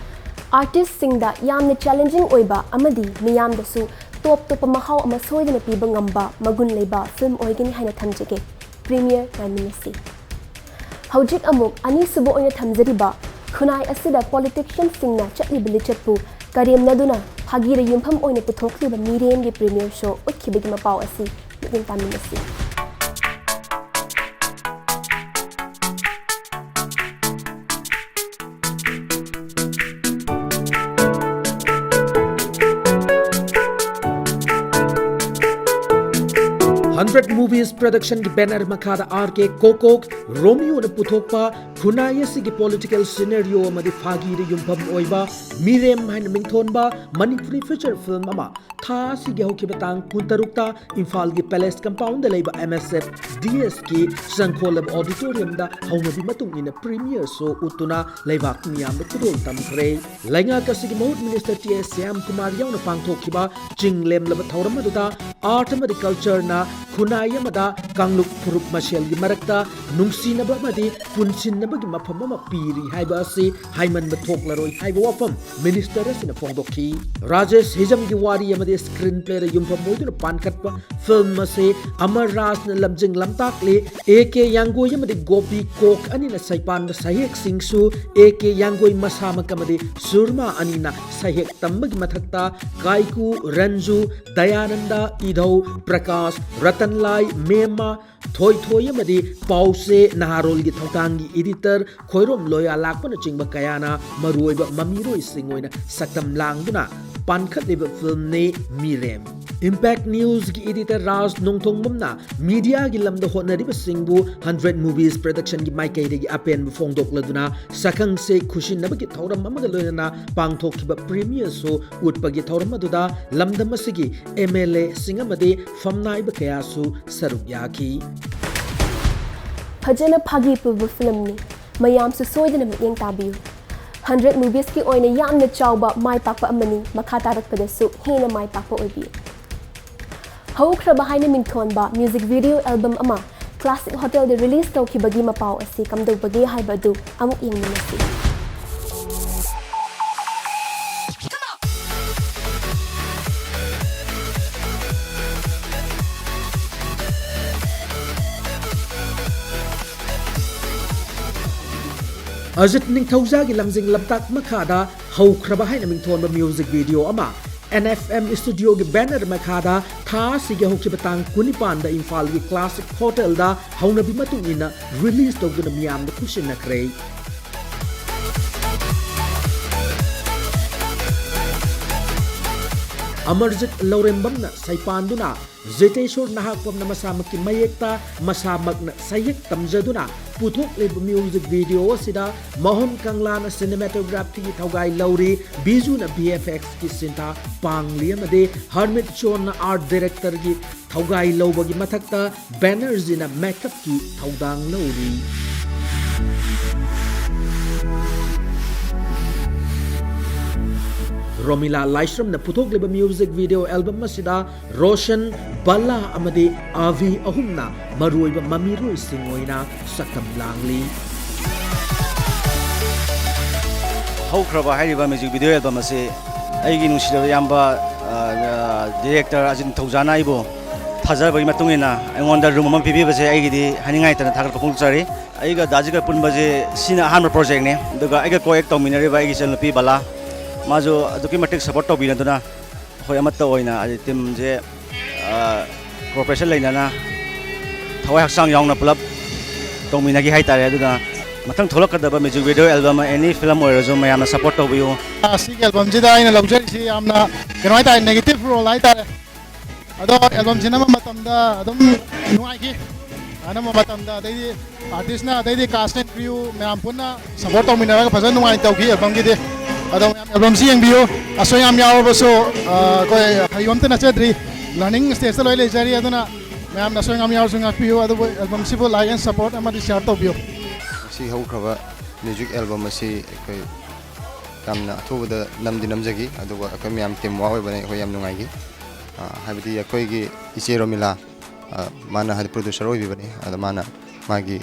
ꯑꯥꯔꯇꯤꯁꯁꯤꯡꯗ ꯌꯥꯝꯅ ꯆꯦꯂꯦꯟꯖꯤꯡ ꯑꯣꯏꯕ ꯑꯃꯗꯤ ꯃꯤꯌꯥꯝꯗꯁꯨ ꯇꯣꯞ ꯇꯣꯞꯄ ꯃꯍꯥꯎ ꯑꯃ ꯁꯣꯏꯗꯅ ꯄꯤꯕ ꯉꯝꯕ ꯃꯒꯨꯟ ꯂꯩꯕ ꯐꯤꯂꯝ ꯑꯣꯏꯒꯅꯤ ꯍꯥꯏꯅ ꯊꯝꯖꯒꯦ꯫ ꯄ꯭ꯔꯤꯃꯤꯌꯔ ꯉꯥꯏꯃꯤꯟꯅꯁꯤ꯫ ꯍꯧꯖꯤꯛ ꯑꯃꯨꯛ ꯑꯅꯤꯁꯨꯕ ꯑꯣꯏꯅ ꯊꯝꯖꯔꯤꯕ ꯈꯨꯟꯅꯥꯏ ꯑꯁꯤꯗ ꯄꯣꯂꯤꯇꯤꯛꯁꯤꯌꯟꯁꯤꯡꯅ ꯆꯠꯂꯤꯕ ꯂꯤꯆꯠꯄꯨ ꯀꯔꯦꯝꯅꯗꯨꯅ ꯐꯥꯒꯤꯗ ꯌꯨꯝꯐꯝ ꯑꯣꯏꯅ ꯄꯨꯊꯣꯛꯂꯤꯕ ꯃꯤꯔꯦꯝꯒꯤ premiere show ꯎꯠꯈꯤꯕꯒꯤ ꯃꯄꯥꯎ ꯑꯁꯤ ꯃꯤꯠꯌꯦꯡ ꯇꯥꯃꯤꯟꯅꯁꯤ꯫ Hundred Movies Productionꯒꯤ banner ꯃꯈꯥꯗ R K ꯀꯣꯀꯣꯛ ꯔꯣꯃꯤꯌꯣꯅ ꯄꯨꯊꯣꯛꯄ ꯈꯨꯟꯅꯥꯏ ꯑꯁꯤꯒꯤ political scenario ꯑꯃꯗꯤ ꯐꯥꯒꯤꯗ ꯌꯨꯝꯐꯝ ꯑꯣꯏꯕ ꯃꯤꯔꯦꯝ ꯍꯥꯏꯅ ꯃꯤꯡꯊꯣꯟꯕ ꯃꯅꯤꯄꯨꯔꯤ feature film ꯑꯃ ꯊꯥ ꯑꯁꯤꯒꯤ ꯍꯧꯈꯤꯕ ꯇꯥꯡ ꯀꯨꯟꯇꯔꯨꯛꯇ ꯏꯝꯐꯥꯜꯒꯤ Palace Compoundꯗ ꯂꯩꯕ M S F D Sꯀꯤ ꯆꯪꯈꯣꯜꯂꯕ auditoriumꯗ ꯍꯧꯅꯕꯤ ꯃꯇꯨꯡ ꯏꯟꯅ premiere show ꯎꯠꯇꯨꯅ ꯂꯩꯕꯥꯛ ꯃꯤꯌꯥꯝꯗ ꯈꯨꯗꯣꯜ ꯇꯝꯈ꯭ꯔꯦ꯫ ꯂꯩꯉꯥꯛ ꯑꯁꯤꯒꯤ ꯃꯍꯨꯠ Minister T S Shyam Kumar ꯌꯥꯎꯅ ꯄꯥꯡꯊꯣꯛꯈꯤꯕ ꯆꯤꯡ ꯂꯦꯝꯂꯕ ꯊꯧꯔꯝ ꯑꯗꯨꯗ art ꯑꯃꯗꯤ cultureꯅ ꯈꯨꯟꯅꯥꯏ ꯑꯃꯗ ꯀꯥꯡꯂꯨꯞ ꯐꯨꯔꯨꯞ ꯃꯁꯦꯜꯒꯤ ꯃꯔꯛꯇ ꯅꯨꯡꯁꯤꯅꯕ ꯑꯃꯗꯤ ꯄꯨꯟꯁꯤꯟꯅꯕꯒꯤ ꯃꯐꯝ ꯑꯃ ꯄꯤꯔꯤ ꯍꯥꯏꯕ ꯑꯁꯤ ꯍꯥꯏꯃꯟꯕ ꯊꯣꯛꯂꯔꯣꯏ ꯍꯥꯏꯕ ꯋꯥꯐꯝ minister ꯑꯁꯤꯅ ꯐꯣꯡꯗꯣꯛꯈꯤ꯫ ꯔꯥꯖꯦꯁ ꯍꯤꯖꯝꯒꯤ ꯋꯥꯔꯤ ꯑꯃꯗꯤ screenplayꯗ ꯌꯨꯝꯐꯝ ꯑꯣꯏꯗꯨꯅ ꯄꯥꯟꯈꯠꯄ film ꯑꯁꯤ ꯑꯃꯔ ꯔꯥꯖꯅ ꯂꯝꯖꯤꯡ ꯂꯝꯇꯥꯛꯂꯤ꯫ A K ꯌꯥꯡꯒꯣꯏ ꯑꯃꯗꯤ ꯒꯣꯄꯤ ꯀꯣꯛ ꯑꯅꯤꯅ ꯁꯩꯄꯥꯟꯕ ꯁꯩꯍꯦꯛꯁꯤꯡꯁꯨ A K ꯌꯥꯡꯒꯣꯏ ꯃꯁꯥꯃꯛ ꯑꯃꯗꯤ ꯁꯨꯔꯃꯥ ꯑꯅꯤꯅ ꯁꯩꯍꯦꯛ ꯇꯝꯕꯒꯤ ꯃꯊꯛꯇ ꯀꯥꯏꯀꯨ, ꯔꯟꯖꯨ, ꯗꯌꯥꯅꯟꯗ, ꯏꯙꯧ, ꯄ꯭ꯔꯀꯥꯁ, ꯔꯇꯟꯂꯥꯏ, ꯃꯦꯝꯃ, ꯊꯣꯏꯊꯣꯏ ꯑꯃꯗꯤ ꯄꯥꯎꯆꯦ ꯅꯍꯥꯔꯣꯜꯒꯤ ꯊꯧꯗꯥꯡꯒꯤ editor ꯈꯣꯏꯔꯣꯝ ꯂꯣꯌꯥ ꯂꯥꯛꯄꯅꯆꯤꯡꯕ ꯀꯌꯥꯅ ꯃꯔꯨꯑꯣꯏꯕ ꯃꯃꯤꯔꯣꯏꯁꯤꯡ ꯑꯣꯏꯅ ꯁꯛꯇꯝ ꯂꯥꯡꯗꯨꯅ ꯄꯥꯟꯈꯠꯂꯤꯕ filmꯅꯤ ꯃꯤꯔꯦꯝ꯫ Impact Newsꯀꯤ editor ꯔꯥꯖ ꯅꯣꯡꯊꯣꯡꯕꯝꯅ mediaꯒꯤ ꯂꯝꯗ ꯍꯣꯠꯅꯔꯤꯕꯁꯤꯡꯕꯨ Hundred Movies Productionꯒꯤ ꯃꯥꯏꯀꯩꯗꯒꯤ ꯑꯄꯦꯟꯕ ꯐꯣꯡꯗꯣꯛꯂꯗꯨꯅ ꯁꯛꯈꯪꯁꯦ ꯈꯨꯠꯁꯤꯟꯅꯕꯒꯤ ꯊꯧꯔꯝ ꯑꯃꯒ ꯂꯣꯏꯅꯅ ꯄꯥꯡꯊꯣꯛꯈꯤꯕ premiere show ꯎꯠꯄꯒꯤ ꯊꯧꯔꯝ ꯑꯗꯨꯗ ꯂꯝꯗꯝ ꯑꯁꯤꯒꯤ M L Aꯁꯤꯡ ꯑꯃꯗꯤ ꯐꯝꯅꯥꯏꯕ ꯀꯌꯥꯁꯨ ꯁꯔꯨꯛ ꯌꯥꯈꯤ꯫ ꯐꯖꯅ ꯐꯥꯒꯤ ꯄꯨꯕ filmꯅꯤ꯫ ꯃꯌꯥꯝꯁꯨ ꯁꯣꯏꯗꯅ ꯃꯤꯠꯌꯦꯡ ꯇꯥꯕꯤꯌꯨ꯫ Hundred Moviesꯀꯤ ꯑꯣꯏꯅ ꯌꯥꯝꯅ ꯆꯥꯎꯕ ꯃꯥꯏ ꯄꯥꯛꯄ ꯑꯃꯅꯤ꯫ ꯃꯈꯥ ꯇꯥꯔꯛꯄꯗꯁꯨ ꯍꯦꯟꯅ ꯃꯥꯏ ꯄꯥꯛꯄ ꯑꯣꯏꯕꯤꯌꯨ꯫ ꯍꯧꯈ꯭ꯔꯕ ꯍꯥꯏꯅ ꯃꯤꯡꯊꯣꯟꯕ music video album ꯑꯃ Classic Hotelꯗ release ꯇꯧꯈꯤꯕꯒꯤ ꯃꯄꯥꯎ ꯑꯁꯤ ꯀꯝꯗꯧꯕꯒꯦ ꯍꯥꯏꯕ ꯑꯗꯨ ꯑꯃꯨꯛ ꯌꯦꯡꯃꯤꯟꯅꯁꯤ꯫ ꯑꯖꯤꯠ ꯅꯤꯡꯊꯧꯖꯥꯒꯤ ꯂꯝꯖꯤꯡ ꯂꯝꯇꯥꯛ ꯃꯈꯥꯗ ꯍꯧꯈ꯭ꯔꯕ ꯍꯥꯏꯅ ꯃꯤꯡꯊꯣꯟꯕ ꯃ꯭ꯌꯨꯖꯤꯛ ꯚꯤꯗꯤꯑꯣ ꯑꯃ ꯑꯦꯟ ꯑꯦꯐ ꯑꯦꯝ ꯁ꯭ꯇꯨꯗꯤꯑꯣꯒꯤ ꯕꯦꯅꯔ ꯃꯈꯥꯗ ꯊꯥ ꯑꯁꯤꯒꯤ ꯍꯧꯈꯤꯕ ꯇꯥꯡ ꯀꯨꯟꯅꯤꯄꯥꯟꯗ ꯏꯝꯐꯥꯜꯒꯤ ꯀ꯭ꯂꯥꯁꯤꯛ ꯍꯣꯇꯦꯜꯗ ꯍꯧꯅꯕꯤ ꯃꯇꯨꯡ ꯏꯟꯅ ꯔꯤꯂꯤꯖ ꯇꯧꯗꯨꯅ ꯃꯤꯌꯥꯝꯗ ꯈꯨꯠꯁꯤꯟꯅꯈ꯭ꯔꯦ꯫ ꯑꯃꯔꯖꯤꯠ ꯂꯧꯔꯦꯝꯕꯝꯅ ꯁꯩꯄꯥꯟꯗꯨꯅ ꯖꯤꯇꯦꯁꯣꯔ ꯅꯍꯥꯛꯄꯝꯅ ꯃꯁꯥꯃꯛꯀꯤ ꯃꯌꯦꯛꯇ ꯃꯁꯥꯃꯛꯅ ꯁꯩꯌꯦꯛ ꯇꯝꯖꯗꯨꯅ ꯄꯨꯊꯣꯛꯂꯤꯕ ꯃ꯭ꯌꯨꯖꯤꯛ ꯚꯤꯗꯤꯑꯣ ꯑꯁꯤꯗ ꯃꯣꯍꯟ ꯀꯪꯂꯥꯅ ꯁꯤꯅꯦꯃꯥꯇꯣꯒ꯭ꯔꯥꯐꯤꯒꯤ ꯊꯧꯒꯥꯏ ꯂꯧꯔꯤ, ꯕꯤꯖꯨꯅ ꯚꯤ ꯑꯦꯐ ꯑꯦꯛꯁꯀꯤ ꯁꯤꯟꯊꯥ ꯄꯥꯡꯂꯤ ꯑꯃꯗꯤ ꯍꯔꯃꯤꯠ ꯁꯣꯟꯅ ꯑꯥꯔꯠ ꯗꯥꯏꯔꯦꯛꯇꯔꯒꯤ ꯊꯧꯒꯥꯏ ꯂꯧꯕꯒꯤ ꯃꯊꯛꯇ ꯕꯦꯅꯔꯖꯤꯅ ꯃꯦꯀꯞꯀꯤ ꯊꯧꯗꯥꯡ ꯂꯧꯔꯤ꯫ ꯔꯣꯃꯤꯂꯥ ꯂꯥꯏꯁ꯭ꯔꯝꯅ ꯄꯨꯊꯣꯛꯂꯤꯕ ꯃ꯭ꯌꯨꯖꯤꯛ ꯚꯤꯗꯤꯑꯣ ꯑꯦꯜꯕꯝ ꯑꯁꯤꯗ ꯔꯣꯁꯟ, ꯕꯂꯥ ꯑꯃꯗꯤ ꯑꯥꯚꯤ ꯑꯍꯨꯝꯅ ꯃꯔꯨꯑꯣꯏꯕ ꯃꯃꯤꯔꯣꯏꯁꯤꯡ ꯑꯣꯏꯅ ꯁꯛꯇꯝ ꯂꯥꯡꯂꯤ꯫ ꯍꯧꯈ꯭ꯔꯕ ꯍꯥꯏꯔꯤꯕ ꯃ꯭ꯌꯨꯖꯤꯛ ꯚꯤꯗꯤꯑꯣ ꯑꯦꯜꯕꯝ ꯑꯁꯤ ꯑꯩꯒꯤ ꯅꯨꯡꯁꯤꯔꯕ ꯏꯌꯥꯝꯕ, ꯑ, ꯑ, ꯗꯤꯔꯦꯛꯇꯔ ꯑꯖꯤꯠ ꯅꯤꯡꯊꯧꯖꯥꯅ ꯑꯩꯕꯨ ꯊꯥꯖꯕꯒꯤ ꯃꯇꯨꯡ ꯏꯟꯅ ꯑꯩꯉꯣꯟꯗ ꯔꯨꯝ ꯑꯃ ꯄꯤꯕꯤꯕꯁꯦ ꯑꯩꯒꯤꯗꯤ ꯍꯥꯏꯅꯤꯡꯉꯥꯏ ꯂꯩꯇꯅ ꯊꯥꯒꯠꯄ ꯐꯣꯡꯗꯣꯛꯆꯔꯤ꯫ ꯑꯩꯒ ꯗꯥ ꯑꯖꯤꯠꯀ ꯄꯨꯟꯕꯁꯦ ꯁꯤꯅ ꯑꯍꯥꯟꯕ ꯄ꯭ꯔꯣꯖꯦꯛꯅꯤ, ꯑꯗꯨꯒ ꯑꯩꯒ ꯀꯣ ꯑꯦꯛ ꯇꯧꯃꯤꯟꯅꯔꯤꯕ ꯑꯩꯒꯤ ꯏꯆꯟꯅꯨꯄꯤ ꯕꯂꯥ, ꯃꯥꯁꯨ ꯑꯗꯨꯛꯀꯤ ꯃꯇꯤꯛ ꯁꯞꯄꯣꯔꯠ ꯇꯧꯕꯤꯅꯗꯨꯅ ꯑꯩꯈꯣꯏ ꯑꯃꯠꯇ ꯑꯣꯏꯅ, ꯍꯥꯏꯗꯤ, ꯇꯤꯝꯁꯦ, ꯑ, ꯀꯣꯑꯣꯄꯔꯦꯁꯟ ꯂꯩꯅꯅ ꯊꯋꯥꯏ ꯍꯛꯆꯥꯡ ꯌꯥꯎꯅ ꯄꯨꯂꯞ ꯇꯧꯃꯤꯟꯅꯈꯤ ꯍꯥꯏꯇꯥꯔꯦ꯫ ꯑꯗꯨꯅ ꯃꯊꯪ ꯊꯣꯛꯂꯛꯀꯗꯕ ꯃ꯭ꯌꯨꯖꯤꯛ ꯚꯤꯗꯤꯑꯣ ꯑꯦꯜꯕꯝ, ꯑꯦꯅꯤ ꯐꯤꯂꯝ ꯑꯣꯏꯔꯁꯨ, ꯃꯌꯥꯝꯅ ꯁꯞꯄꯣꯔꯠ ꯇꯧꯕꯤꯌꯨ꯫ ꯑ, ꯁꯤꯒꯤ ꯑꯦꯜꯕꯝꯁꯤꯗ ꯑꯩꯅ ꯂꯧꯖꯔꯤꯁꯤ ꯌꯥꯝꯅ, ꯀꯩꯅꯣ ꯍꯥꯏꯇꯥꯔꯦ, ꯅꯦꯒꯦꯇꯤꯚ ꯔꯣꯜ ꯍꯥꯏꯇꯥꯔꯦ꯫ ꯑꯗꯣ ꯑꯦꯜꯕꯝꯁꯤ ꯅꯝꯕ ꯃꯇꯝꯗ ꯑꯗꯨꯝ ꯅꯨꯡꯉꯥꯏꯈꯤ꯫ ꯑꯅꯝꯕ ꯃꯇꯝꯗ, ꯑꯗꯩꯗꯤ ꯑꯥꯔꯇꯤꯁꯅ, ꯑꯗꯩꯗꯤ ꯀꯥꯁ ꯑꯦꯟ ꯀ꯭ꯔꯤꯌꯨ ꯃꯌꯥꯝ ꯄꯨꯟꯅ ꯁꯞꯄꯣꯔꯠ ꯇꯧꯃꯤꯟꯅꯔꯒ ꯐꯖꯅ ꯅꯨꯡꯉꯥꯏꯅ ꯇꯧꯈꯤ ꯑꯦꯜꯕꯝꯒꯤꯗꯤ꯫ ꯑꯗꯣ ꯃꯌꯥꯝ ꯑꯦꯜꯕꯝꯁꯤ ꯌꯦꯡꯕꯤꯌꯨ, ꯑꯁꯣꯏ ꯑꯉꯥꯝ ꯌꯥꯎꯔꯕꯁꯨ, ꯑ, ꯑꯩꯈꯣꯏ ꯍꯩꯕ ꯑꯝꯇ ꯅꯠꯆꯗ꯭ꯔꯤ, ꯂꯔꯅꯤꯡ ꯁ꯭ꯇꯦꯖꯇ ꯂꯣꯏ ꯂꯩꯖꯔꯤ꯫ ꯑꯗꯨꯅ ꯃꯌꯥꯝꯅ ꯑꯁꯣꯏ ꯑꯉꯥꯝ ꯌꯥꯎꯔꯁꯨ ꯉꯥꯛꯄꯤꯌꯨ, ꯑꯗꯨꯕꯨ ꯑꯦꯜꯕꯝꯁꯤꯕꯨ ꯂꯥꯏꯛ ꯑꯦꯟ ꯁꯞꯄꯣꯔꯠ ꯑꯃꯗꯤ ꯁꯤꯌꯥꯔ ꯇꯧꯕꯤꯌꯨ꯫ ꯉꯁꯤ ꯍꯧꯈ꯭ꯔꯕ ꯃ꯭ꯌꯨꯖꯤꯛ ꯑꯦꯜꯕꯝ ꯑꯁꯤ ꯑꯩꯈꯣꯏ ꯌꯥꯝꯅ ꯑꯊꯨꯕꯗ ꯅꯝꯗꯤ ꯅꯝꯖꯈꯤ, ꯑꯗꯨꯒ ꯑꯩꯈꯣꯏ ꯃꯌꯥꯝ ꯇꯤꯝ ꯋꯥꯔꯛ ꯑꯣꯏꯕꯅ ꯑꯩꯈꯣꯏ ꯌꯥꯝ ꯅꯨꯡꯉꯥꯏꯈꯤ꯫ ꯑ, ꯍꯥꯏꯕꯗꯤ ꯑꯩꯈꯣꯏꯒꯤ ꯏꯆꯦ ꯔꯣꯃꯤꯂꯥ, ꯑ, ꯃꯥꯅ ꯍꯥꯏꯗꯤ ꯄ꯭ꯔꯣꯗ꯭ꯌꯨꯁꯔ ꯑꯣꯏꯕꯤꯕꯅꯤ꯫ ꯑꯗ ꯃꯥꯅ ꯃꯥꯒꯤ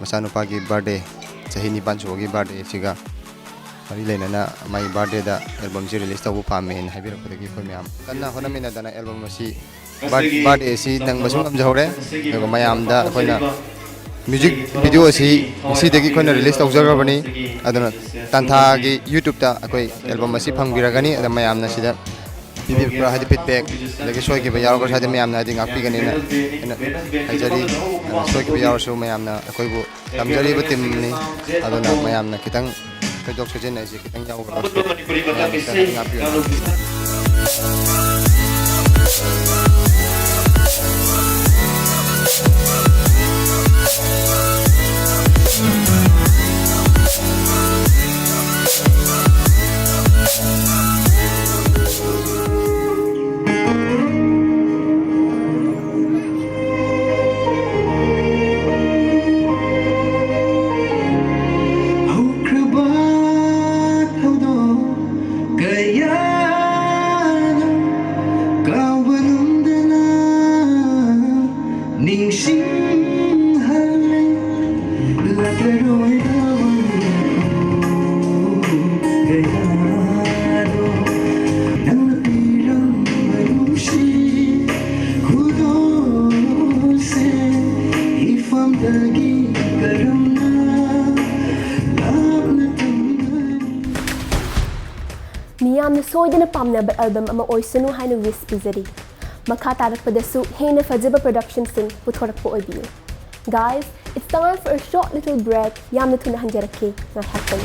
ꯃꯆꯥꯅꯨꯄꯥꯒꯤ ꯕꯥꯔꯗꯦ, ꯆꯍꯤ ꯅꯤꯄꯥꯟ ꯁꯨꯕꯒꯤ ꯕꯥꯔꯗꯦꯁꯤꯒ ꯃꯔꯤ ꯂꯩꯅꯅ ꯃꯥꯒꯤ ꯕꯥꯔꯗꯦꯗ ꯑꯦꯜꯕꯝꯁꯤ ꯔꯤꯂꯤꯁ ꯇꯧꯕ ꯄꯥꯝꯃꯦꯅ ꯍꯥꯏꯕꯤꯔꯛꯄꯗꯒꯤ ꯑꯩꯈꯣꯏ ꯃꯌꯥꯝ ꯀꯟꯅ ꯍꯣꯠꯅꯃꯤꯟꯅꯗꯅ ꯑꯦꯜꯕꯝ ꯑꯁꯤ ꯕꯥꯔ-, ꯕꯥꯔꯗꯦ ꯑꯁꯤ ꯅꯪꯕꯁꯨ ꯉꯝꯖꯍꯧꯔꯦ꯫ ꯑꯗꯨꯒ ꯃꯌꯥꯝꯗ ꯑꯩꯈꯣꯏꯅ ꯃ꯭ꯌꯨꯖꯤꯛ ꯚꯤꯗꯤꯑꯣ ꯑꯁꯤ ꯉꯁꯤꯗꯒꯤ ꯑꯩꯈꯣꯏꯅ ꯔꯤꯂꯤꯁ ꯇꯧꯖꯈ꯭ꯔꯕꯅꯤ꯫ ꯑꯗꯨꯅ ꯇꯥꯟꯊꯥꯒꯤ ꯌꯨꯇ꯭ꯌꯨꯕꯇ ꯑꯩꯈꯣꯏ ꯑꯦꯜꯕꯝ ꯑꯁꯤ ꯐꯪꯕꯤꯔꯒꯅꯤ꯫ ꯑꯗ ꯃꯌꯥꯝꯅ ꯁꯤꯗ ꯄꯤꯕꯤꯕ, ꯍꯥꯏꯗꯤ ꯐꯤꯗꯕꯦꯛ, ꯑꯗꯒꯤ ꯁꯣꯏꯈꯤꯕ ꯌꯥꯎꯔꯒꯁꯨ ꯍꯥꯏꯗꯤ ꯃꯌꯥꯝꯅ ꯍꯥꯏꯗꯤ ꯉꯥꯛꯄꯤꯒꯅꯤꯅ ꯑꯩꯅ ꯍꯥꯏꯖꯔꯤ꯫ ꯑꯗꯨꯅ ꯁꯣꯏꯈꯤꯕ ꯌꯥꯎꯔꯁꯨ ꯃꯌꯥꯝꯅ ꯑꯩꯈꯣꯏꯕꯨ ꯇꯝꯖꯔꯤꯕ ꯇꯤꯝꯅꯤ꯫ ꯑꯗꯨꯅ ꯃꯌꯥꯝꯅ ꯈꯤꯇꯪ ꯊꯣꯏꯗꯣꯛ ꯁꯣꯏꯖꯤꯟ ꯑꯩꯁꯦ ꯈꯤꯇꯪ ꯌꯥꯎꯈ꯭ꯔꯕꯁꯨ ꯃꯌꯥꯝ ꯈꯤꯇꯪ ꯉꯥꯛꯄꯤꯌꯨ꯫ ꯍꯧꯈ꯭ꯔꯕ ꯊꯧꯗꯣꯛ ꯀꯌꯥꯗꯣ ꯀꯥꯎꯕ ꯉꯝꯗꯅ ꯅꯤꯡꯁꯤꯡꯍꯜꯂꯦ꯫ ꯂꯥꯛꯂꯔꯣꯏꯗꯕ ꯀꯌꯥꯗꯣ ꯅꯪꯅ ꯄꯤꯔꯝꯕ ꯅꯨꯡꯁꯤ ꯈꯨꯗꯣꯜꯁꯦ ꯏꯐꯝꯗꯒꯤ ꯀꯔꯝꯅ ꯂꯥꯞꯅ ꯊꯝꯒꯅꯤ? ꯃꯤꯌꯥꯝꯅ ꯁꯣꯏꯗꯅ ꯄꯥꯝꯅꯕ ꯑꯦꯜꯕꯝ ꯑꯃ ꯑꯣꯏꯁꯅꯨ ꯍꯥꯏꯅ ꯋꯤꯁ ꯄꯤꯖꯔꯤ꯫ ꯃꯈꯥ ꯇꯥꯔꯛꯄꯗꯁꯨ ꯍꯦꯟꯅ ꯐꯖꯕ ꯄ꯭ꯔꯗꯛꯁꯟꯁꯤꯡ ꯄꯨꯊꯣꯔꯛꯄ ꯑꯣꯏꯕꯤꯌꯨ꯫ Guys, it's time for a short little break. ꯌꯥꯝꯅ ꯊꯨꯅ ꯍꯟꯖꯔꯛꯀꯦ꯫ ꯉꯥꯏꯍꯥꯛꯇꯪ꯫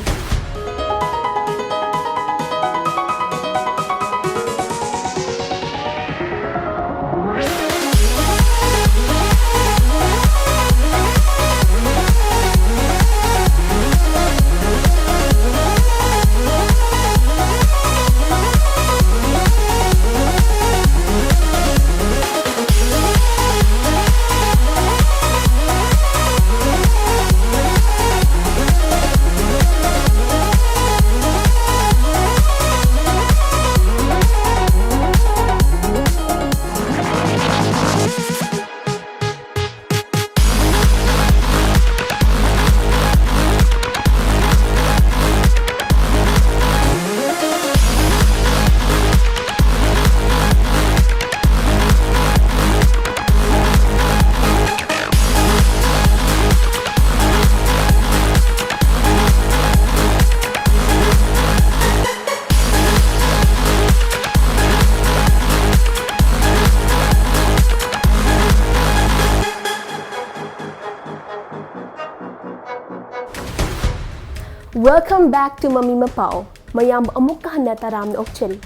Welcome back to ꯃꯃꯤ ꯃꯄꯥꯎ꯫ ꯃꯌꯥꯝꯕꯨ ꯑꯃꯨꯛꯀ ꯍꯟꯅ ꯇꯔꯥꯝꯅ ꯑꯣꯛꯆꯔꯤ꯫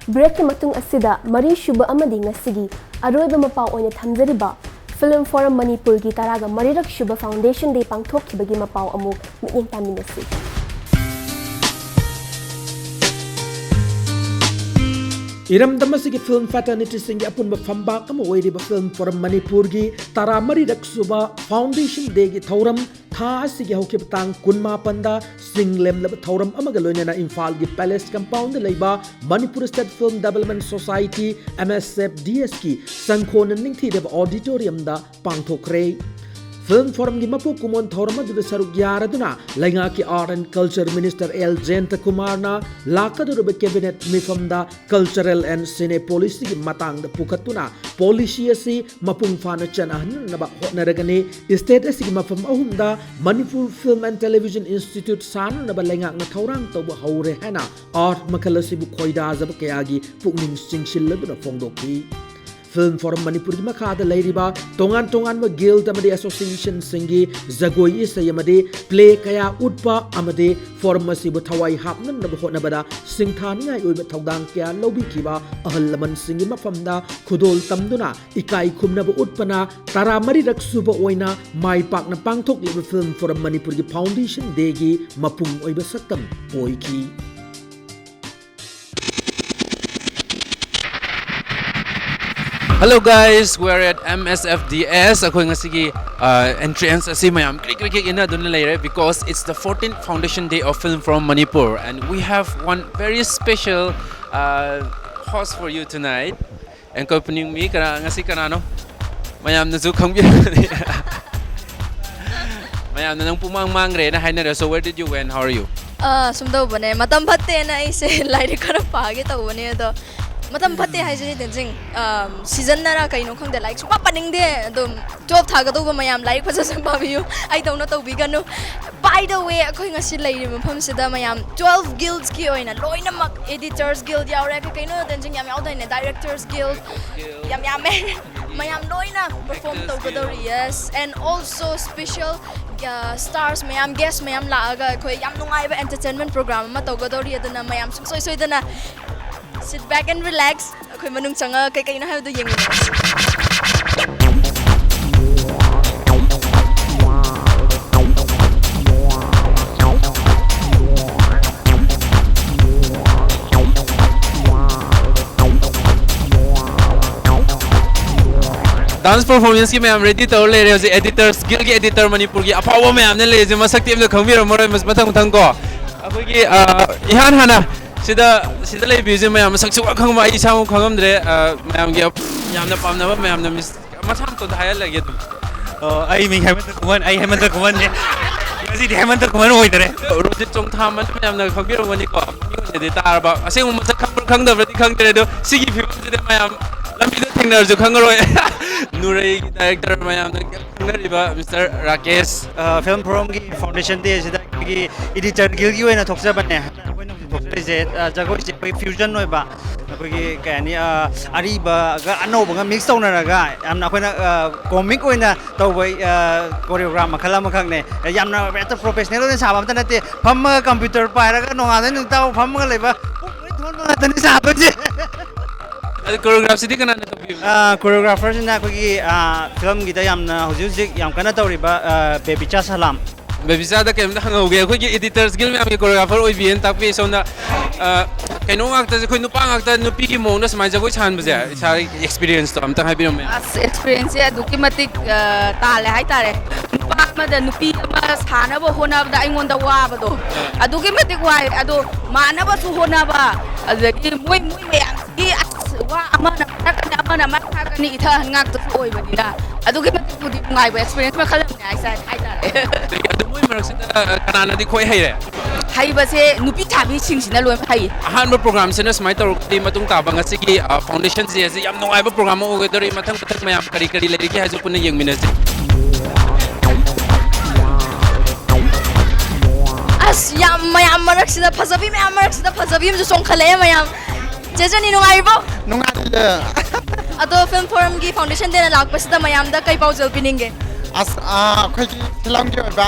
Breakꯀꯤ ꯃꯇꯨꯡ ꯑꯁꯤꯗ ꯃꯔꯤꯁꯨꯕ ꯑꯃꯗꯤ ꯉꯁꯤꯒꯤ ꯑꯔꯣꯏꯕ ꯃꯄꯥꯎ ꯑꯣꯏꯅ ꯊꯝꯖꯔꯤꯕ Film Forum ꯃꯅꯤꯄꯨꯔꯒꯤ ꯇꯔꯥꯒ ꯃꯔꯤꯔꯛ ꯁꯨꯕ Foundation Day ꯄꯥꯡꯊꯣꯛꯈꯤꯕꯒꯤ ꯃꯄꯥꯎ ꯑꯃꯨꯛ ꯃꯤꯠꯌꯦꯡ ꯇꯥꯃꯤꯟꯅꯁꯤ꯫ ꯏꯔꯝꯗꯝ ꯑꯁꯤꯒꯤ film fraternityꯁꯤꯡꯒꯤ ꯑꯄꯨꯟꯕ ꯐꯝꯕꯥꯛ ꯑꯃ ꯑꯣꯏꯔꯤꯕ Film Forum ꯃꯅꯤꯄꯨꯔꯒꯤ ꯇꯔꯥꯃꯔꯤꯔꯛ ꯁꯨꯕ Foundation Dayꯒꯤ ꯊꯧꯔꯝ ꯊꯥ ꯑꯁꯤꯒꯤ ꯍꯧꯈꯤꯕ ꯇꯥꯡ ꯀꯨꯟꯃꯥꯄꯟꯗ ꯆꯤꯡ ꯂꯦꯝꯂꯕ ꯊꯧꯔꯝ ꯑꯃꯒ ꯂꯣꯏꯅꯅ ꯏꯝꯐꯥꯜꯒꯤ Palace Compoundꯗ ꯂꯩꯕ Manipur State Film Development Society, MSFDSꯀꯤ ꯁꯪꯈꯣꯟꯅ ꯅꯤꯡꯊꯤꯔꯕ auditoriumꯗ ꯄꯥꯡꯊꯣꯛꯈ꯭ꯔꯦ꯫ Film Forumꯒꯤ ꯃꯄꯨ ꯀꯨꯃꯣꯟ ꯊꯧꯔꯝ ꯑꯗꯨꯗ ꯁꯔꯨꯛ ꯌꯥꯔꯗꯨꯅ ꯂꯩꯉꯥꯛꯀꯤ Art and Culture Minister L ꯖꯌꯟꯇꯀꯨꯃꯥꯔꯅ ꯂꯥꯛꯀꯗꯧꯔꯤꯕ cabinet ꯃꯤꯐꯝꯗ Cultural and Cine Policyꯒꯤ ꯃꯇꯥꯡꯗ ꯄꯨꯈꯠꯇꯨꯅ policy ꯑꯁꯤ ꯃꯄꯨꯡ ꯐꯥꯅ ꯆꯠꯅꯍꯟꯅꯅꯕ ꯍꯣꯠꯅꯔꯒꯅꯤ꯫ State ꯑꯁꯤꯒꯤ ꯃꯐꯝ ꯑꯍꯨꯝꯗ Manipur Film and Television Institute ꯁꯥꯅꯅꯕ ꯂꯩꯉꯥꯛꯅ ꯊꯧꯔꯥꯡ ꯇꯧꯕ ꯍꯧꯔꯦ ꯍꯥꯏꯅ art ꯃꯈꯜ ꯑꯁꯤꯕꯨ ꯈꯣꯏꯗꯥꯖꯕ ꯀꯌꯥꯒꯤ ꯄꯨꯛꯅꯤꯡ ꯆꯤꯡꯁꯤꯜꯂꯗꯨꯅ ꯐꯣꯡꯗꯣꯛꯈꯤ꯫ Film Forum ꯃꯅꯤꯄꯨꯔꯒꯤ ꯃꯈꯥꯗ ꯂꯩꯔꯤꯕ ꯇꯣꯉꯥꯟ ꯇꯣꯉꯥꯟꯕ guild ꯑꯃꯗꯤ associationꯁꯤꯡꯒꯤ ꯖꯒꯣꯏ ꯏꯁꯩ ꯑꯃꯗꯤ play ꯀꯌꯥ ꯎꯠꯄ ꯑꯃꯗꯤ forum ꯑꯁꯤꯕꯨ ꯊꯋꯥꯏ ꯍꯥꯞꯅꯅꯕ ꯍꯣꯠꯅꯕꯗ ꯁꯤꯡꯊꯥꯅꯤꯡꯉꯥꯏ ꯑꯣꯏꯕ ꯊꯧꯗꯥꯡ ꯀꯌꯥ ꯂꯧꯕꯤꯈꯤꯕ ꯑꯍꯜ ꯂꯃꯟꯁꯤꯡꯒꯤ ꯃꯐꯝꯗ ꯈꯨꯗꯣꯜ ꯇꯝꯗꯨꯅ ꯏꯀꯥꯏ ꯈꯨꯝꯅꯕ ꯎꯠꯄꯅ ꯇꯔꯥꯃꯔꯤꯔꯛ ꯁꯨꯕ ꯑꯣꯏꯅ ꯃꯥꯏ ꯄꯥꯛꯅ ꯄꯥꯡꯊꯣꯛꯂꯤꯕ Film Forum ꯃꯅꯤꯄꯨꯔꯒꯤ Foundation Dayꯒꯤ ꯃꯄꯨꯡ ꯑꯣꯏꯕ ꯁꯛꯇꯝ ꯑꯣꯏꯈꯤ꯫ Hello guys, we're at MSFDS. ꯑꯩꯈꯣꯏ ꯉꯁꯤꯒꯤ uh, entrance ꯑꯁꯤ ꯃꯌꯥꯝ ꯀ꯭ꯔꯤꯛ ꯀ꯭ꯔꯤꯛ ꯀ꯭ꯔꯤꯛ ꯏꯟꯅꯗꯨꯅ ꯂꯩꯔꯦ because it's the fourteenth Foundation Day of Film Forum Manipur and we have one very special uh, host for you tonight. Accompanying me, ꯀꯅꯥ ꯉꯁꯤ ꯀꯅꯥꯅꯣ? ꯃꯌꯥꯝꯅꯁꯨ ꯈꯪꯕꯤꯔꯝꯒꯅꯤ꯫ ꯃꯌꯥꯝꯅ ꯅꯪ ꯄꯨꯡꯃꯥꯡ ꯃꯥꯡꯈ꯭ꯔꯦꯅ ꯍꯥꯏꯅꯔꯦ꯫ So where did you went? How are you? ꯑꯥ, ꯁꯨꯝ ꯇꯧꯕꯅꯦ, ꯃꯇꯝ ꯐꯠꯇꯦꯅ ꯑꯩꯁꯦ ꯂꯥꯏꯔꯤꯛ ꯈꯔ ꯄꯥꯒꯦ ꯇꯧꯕꯅꯦ꯫ ꯑꯗꯣ ꯃꯇꯝ ꯐꯠꯇꯦ ꯍꯥꯏꯁꯤꯗꯤ ꯇꯦꯟꯖꯤꯡ, ꯁꯤꯖꯟꯅꯔ ꯀꯩꯅꯣ ꯈꯪꯗꯦ, ꯂꯥꯏꯔꯤꯛ ꯁꯨꯡꯄꯥ ꯄꯥꯅꯤꯡꯗꯦ꯫ ꯑꯗꯨꯝ ꯇꯨꯋꯦꯜꯞ ꯊꯥꯒꯗꯧꯕ ꯃꯌꯥꯝ ꯂꯥꯏꯔꯤꯛ ꯐꯖ ꯐꯖꯅ ꯄꯥꯕꯤꯌꯨ꯫ ꯑꯩꯗꯧꯅ ꯇꯧꯕꯤꯒꯅꯨ꯫ By the way, ꯑꯩꯈꯣꯏ ꯉꯁꯤ ꯂꯩꯔꯤꯕ ꯃꯐꯝꯁꯤꯗ ꯃꯌꯥꯝ twelve guildsꯀꯤ ꯑꯣꯏꯅ ꯂꯣꯏꯅꯃꯛ, Editors Guild ꯌꯥꯎꯔꯦ, ꯀꯩ ꯀꯩꯅꯣ ꯇꯦꯟꯖꯤꯡ ꯌꯥꯝ ꯌꯥꯎꯗꯥꯏꯅꯦ, Directors Guild ꯌꯥꯝ ꯌꯥꯝꯃꯦ꯫ ꯃꯌꯥꯝ ꯂꯣꯏꯅ perform ꯇꯧꯒꯗꯧꯔꯤ, yes, and also special stars ꯃꯌꯥꯝ, guest ꯃꯌꯥꯝ ꯂꯥꯛꯑꯒ ꯑꯩꯈꯣꯏ ꯌꯥꯝ ꯅꯨꯡꯉꯥꯏꯕ entertainment program ꯑꯃ ꯇꯧꯒꯗꯧꯔꯤ꯫ ꯑꯗꯨꯅ ꯃꯌꯥꯝ ꯁꯨꯡꯁꯣꯏ ꯁꯣꯏꯗꯅ sit back and relax, ꯑꯩꯈꯣꯏ ꯃꯅꯨꯡ ꯆꯪꯉꯒ ꯀꯩ ꯀꯩꯅꯣ ꯍꯥꯏꯕꯗꯣ ꯌꯦꯡꯃꯤꯟꯅꯔꯁꯤ꯫ Dance performance ꯀꯤ ꯃꯌꯥꯝ ready ꯇꯧꯔ ꯂꯩꯔꯦ꯫ ꯍꯧꯖꯤꯛ Editors Guild ꯀꯤ editor ꯃꯅꯤꯄꯨꯔꯒꯤ ꯑꯐꯥꯎꯕ ꯃꯌꯥꯝꯅ ꯂꯩꯔꯤꯁꯦ, ꯃꯁꯛꯇꯤ ꯑꯝꯇ ꯈꯪꯕꯤꯔꯝꯃꯔꯣꯏ꯫ ꯃꯊꯪ ꯃꯊꯪ ꯀꯣ ꯑꯩꯈꯣꯏꯒꯤ, ꯑ, ꯏꯍꯥꯟ ꯍꯥꯟꯅ ꯁꯤꯗ, ꯁꯤꯗ ꯂꯩꯕꯤꯔꯤꯁꯦ ꯃꯌꯥꯝ ꯃꯁꯛ ꯁꯨꯛꯈꯪ ꯈꯪꯕ ꯑꯩ ꯏꯁꯥꯃꯛ ꯈꯪꯉꯝꯗ꯭ꯔꯦ꯫ ꯑ, ꯃꯌꯥꯝꯒꯤ ꯌꯥꯝꯅ ꯄꯥꯝꯅꯕ, ꯃꯌꯥꯝꯅ miss, ꯃꯁꯥ ꯃꯇꯣꯟꯗ ꯍꯥꯏꯍꯜꯂꯒꯦ ꯑꯗꯨꯝ꯫ ꯑꯣ, ꯑꯩ ꯃꯤꯡ ꯍꯦꯃꯟꯇ ꯀꯨꯃꯟ, ꯑꯩ ꯍꯦꯃꯟꯇ ꯀꯨꯃꯟꯅꯦ꯫ ꯉꯁꯤꯗꯤ ꯍꯦꯃꯟꯇ ꯀꯨꯃꯟ ꯑꯣꯏꯗꯔꯦ꯫ ꯔꯣꯖꯤꯠ ꯆꯣꯡꯊꯥꯝ ꯑꯅ ꯃꯌꯥꯝꯅ ꯈꯪꯕꯤꯔꯝꯒꯅꯤꯀꯣ, ꯃꯤꯉꯣꯟꯗꯗꯤ ꯇꯥꯔꯕ꯫ ꯑꯁꯦꯡꯕ ꯃꯁꯛ ꯈꯪꯕ꯭ꯔꯥ ꯈꯪꯗꯕ꯭ꯔꯗꯤ ꯈꯪꯗ꯭ꯔꯦ, ꯑꯗꯣ ꯁꯤꯒꯤ ꯐꯤꯕꯝꯁꯤꯗ ꯃꯌꯥꯝ ꯂꯝꯕꯤꯗ ꯊꯦꯡꯅꯔꯁꯨ ꯈꯪꯉꯔꯣꯏ꯫ ꯅꯨꯔꯩꯒꯤ director ꯃꯌꯥꯝꯅ ꯈꯪꯅꯔꯤꯕ Mister ꯔꯥꯀꯦꯁ꯫ ꯑ, Film Forum ꯒꯤ Foundation Day ꯑꯁꯤꯗ ꯑꯩꯈꯣꯏꯒꯤ Editor Guild ꯀꯤ ꯑꯣꯏꯅ ꯊꯣꯛꯆꯕꯅꯦ꯫ ꯑꯩꯈꯣꯏꯅ ꯍꯧꯖꯤꯛ ꯊꯣꯛꯆꯔꯤꯁꯦ, ꯑ, ꯖꯒꯣꯏꯁꯦ ꯑꯩꯈꯣꯏ fusion ꯑꯣꯏꯕ, ꯑꯩꯈꯣꯏꯒꯤ ꯀꯩ ꯍꯥꯏꯅꯤ, ꯑ, ꯑꯔꯤꯕꯒ ꯑꯅꯧꯕꯒ mix ꯇꯧꯅꯔꯒ ꯌꯥꯝꯅ ꯑꯩꯈꯣꯏꯅ, ꯑ, comic ꯑꯣꯏꯅ ꯇꯧꯕ, ꯑ, choreograph ꯃꯈꯜ ꯑꯃꯈꯛꯅꯦ꯫ ꯌꯥꯝꯅ ꯍꯦꯛꯇ professional ꯑꯣꯏꯅ ꯁꯥꯕ ꯑꯝꯇ ꯅꯠꯇꯦ꯫ ꯐꯝꯃꯒ computer ꯄꯥꯏꯔꯒ ꯅꯣꯡꯉꯥꯟꯗꯩ ꯅꯨꯃꯤꯠ ꯇꯥꯕ ꯐꯝꯃꯒ ꯂꯩꯕ ꯄꯨꯡ ꯂꯣꯏ ꯊꯣꯟꯕ ꯉꯥꯛꯇꯅꯤ ꯁꯥꯗꯣꯏꯁꯦ꯫ ꯑꯗꯨ choreograph ꯁꯤꯗꯤ ꯀꯅꯥꯅ ꯇꯧꯕꯤꯕꯅꯣ? ꯑ, choreographer ꯁꯤꯅ ꯑꯩꯈꯣꯏꯒꯤ, ꯑ, film ꯒꯤꯗ ꯌꯥꯝꯅ ꯍꯧꯖꯤꯛ ꯍꯧꯖꯤꯛ ꯌꯥꯝ ꯀꯟꯅ ꯇꯧꯔꯤꯕ, ꯑ, ꯕꯦꯕꯤꯆꯥ ꯁꯂꯥꯝ꯫ ꯕꯦꯕꯤꯆꯥꯗ ꯀꯩꯝꯇ ꯍꯪꯍꯧꯒꯦ꯫ ꯑꯩꯈꯣꯏꯒꯤ Editors Guild ꯃꯌꯥꯝꯒꯤ choreographer ꯑꯣꯏꯕꯤꯌꯦꯅ ꯇꯥꯛꯄꯤ꯫ ꯁꯣꯝꯅ, ꯑ, ꯀꯩꯅꯣ ꯉꯥꯛꯇꯁꯦ, ꯑꯩꯈꯣꯏ ꯅꯨꯄꯥ ꯉꯥꯛꯇ ꯅꯨꯄꯤꯒꯤ ꯃꯑꯣꯡꯗ ꯁꯨꯃꯥꯏꯅ ꯖꯒꯣꯏ ꯁꯥꯍꯟꯕꯁꯦ, ꯏꯁꯥꯒꯤ experience ꯇꯣ ꯑꯝꯇ ꯍꯥꯏꯕꯤꯔꯝꯃꯦ꯫ ꯑꯁ, experience ꯁꯦ ꯑꯗꯨꯛꯀꯤ ꯃꯇꯤꯛ, ꯑ, ꯇꯥꯜꯂꯦ ꯍꯥꯏꯇꯥꯔꯦ꯫ ꯅꯨꯄꯥ ꯑꯃꯗ ꯅꯨꯄꯤ ꯑꯃ ꯁꯥꯅꯕ ꯍꯣꯠꯅꯕꯗ ꯑꯩꯉꯣꯟꯗ ꯋꯥꯕꯗꯣ ꯑꯗꯨꯛꯀꯤ ꯃꯇꯤꯛ ꯋꯥꯏ꯫ ꯑꯗꯣ ꯃꯥꯟꯅꯕꯁꯨ ꯍꯣꯠꯅꯕ, ꯑꯗꯨꯗꯒꯤ ꯃꯣꯏ, ꯃꯣꯏ ꯃꯌꯥꯝꯁꯤꯒꯤ, ꯑꯁ, ꯋꯥ ꯑꯃꯅ ꯑꯃ ꯊꯥꯔꯛꯀꯅꯤ, ꯑꯃꯅ ꯑꯃ ꯊꯥꯔꯛꯀꯅꯤ, ꯏꯊꯛ ꯉꯥꯛꯇꯁꯨ ꯑꯣꯏꯕꯅꯤꯅ ꯑꯗꯨꯛꯀꯤ ꯃꯇꯤꯛꯄꯨꯗꯤ ꯅꯨꯡꯉꯥꯏꯕ experience ꯃꯈꯜ ꯑꯃꯅꯤ ꯍꯥꯏꯇꯥꯔꯦ, ꯍꯥꯏꯇꯥꯔꯦ꯫ ꯑꯗꯒꯤ ꯑꯗꯨ ꯃꯣꯏ ꯃꯔꯛꯁꯤꯗ ꯀꯅꯥꯅꯗꯤ ꯈ꯭ꯋꯥꯏ ꯍꯩꯔꯦ? ꯍꯩꯕꯁꯦ ꯅꯨꯄꯤ ꯁꯥꯕꯤꯁꯤꯡꯁꯤꯅ ꯂꯣꯏꯅ ꯍꯩ꯫ ꯑꯍꯥꯟꯕ program ꯁꯤꯅ ꯁꯨꯃꯥꯏꯅ ꯇꯧꯔꯒꯗꯤ ꯃꯇꯨꯡ ꯇꯥꯕ ꯉꯁꯤꯒꯤ, ꯑ, Foundation Day ꯑꯁꯤ ꯌꯥꯝ ꯅꯨꯡꯉꯥꯏꯕ program ꯑꯃ ꯑꯣꯏꯒꯗꯧꯔꯤ꯫ ꯃꯊꯪ ꯃꯊꯪ ꯃꯌꯥꯝ ꯀꯔꯤ ꯀꯔꯤ ꯂꯩꯔꯤꯒꯦ ꯍꯥꯏꯁꯨ ꯄꯨꯟꯅ ꯌꯦꯡꯃꯤꯟꯅꯁꯤ꯫ ꯑꯁ, ꯌꯥꯝ ꯃꯌꯥꯝ ꯃꯔꯛꯁꯤꯗ ꯐꯖꯕꯤ, ꯃꯌꯥꯝ ꯃꯔꯛꯁꯤꯗ ꯐꯖꯕꯤ ꯑꯃꯁꯨ ꯆꯣꯡꯈꯠꯂꯛꯑꯦ ꯃꯌꯥꯝ꯫ ꯆꯦ ꯖꯣꯅꯤ, ꯅꯨꯡꯉꯥꯏꯔꯤꯕꯣ? ꯅꯨꯡꯉꯥꯏꯔꯤꯌꯦ꯫ ꯑꯗꯣ ꯐꯤꯜꯝ ꯐꯣꯔꯝꯒꯤ ꯐꯥꯎꯟꯗꯦꯁꯟ ꯗꯦꯅ ꯂꯥꯛꯄꯁꯤꯗ ꯃꯌꯥꯝꯗ ꯀꯩ ꯄꯥꯎꯖꯦꯜ ꯄꯤꯅꯤꯡꯒꯦ? ꯑꯁ, ꯑꯥ, ꯑꯩꯈꯣꯏꯒꯤ ꯐꯤꯂꯝꯒꯤ ꯑꯣꯏꯕ,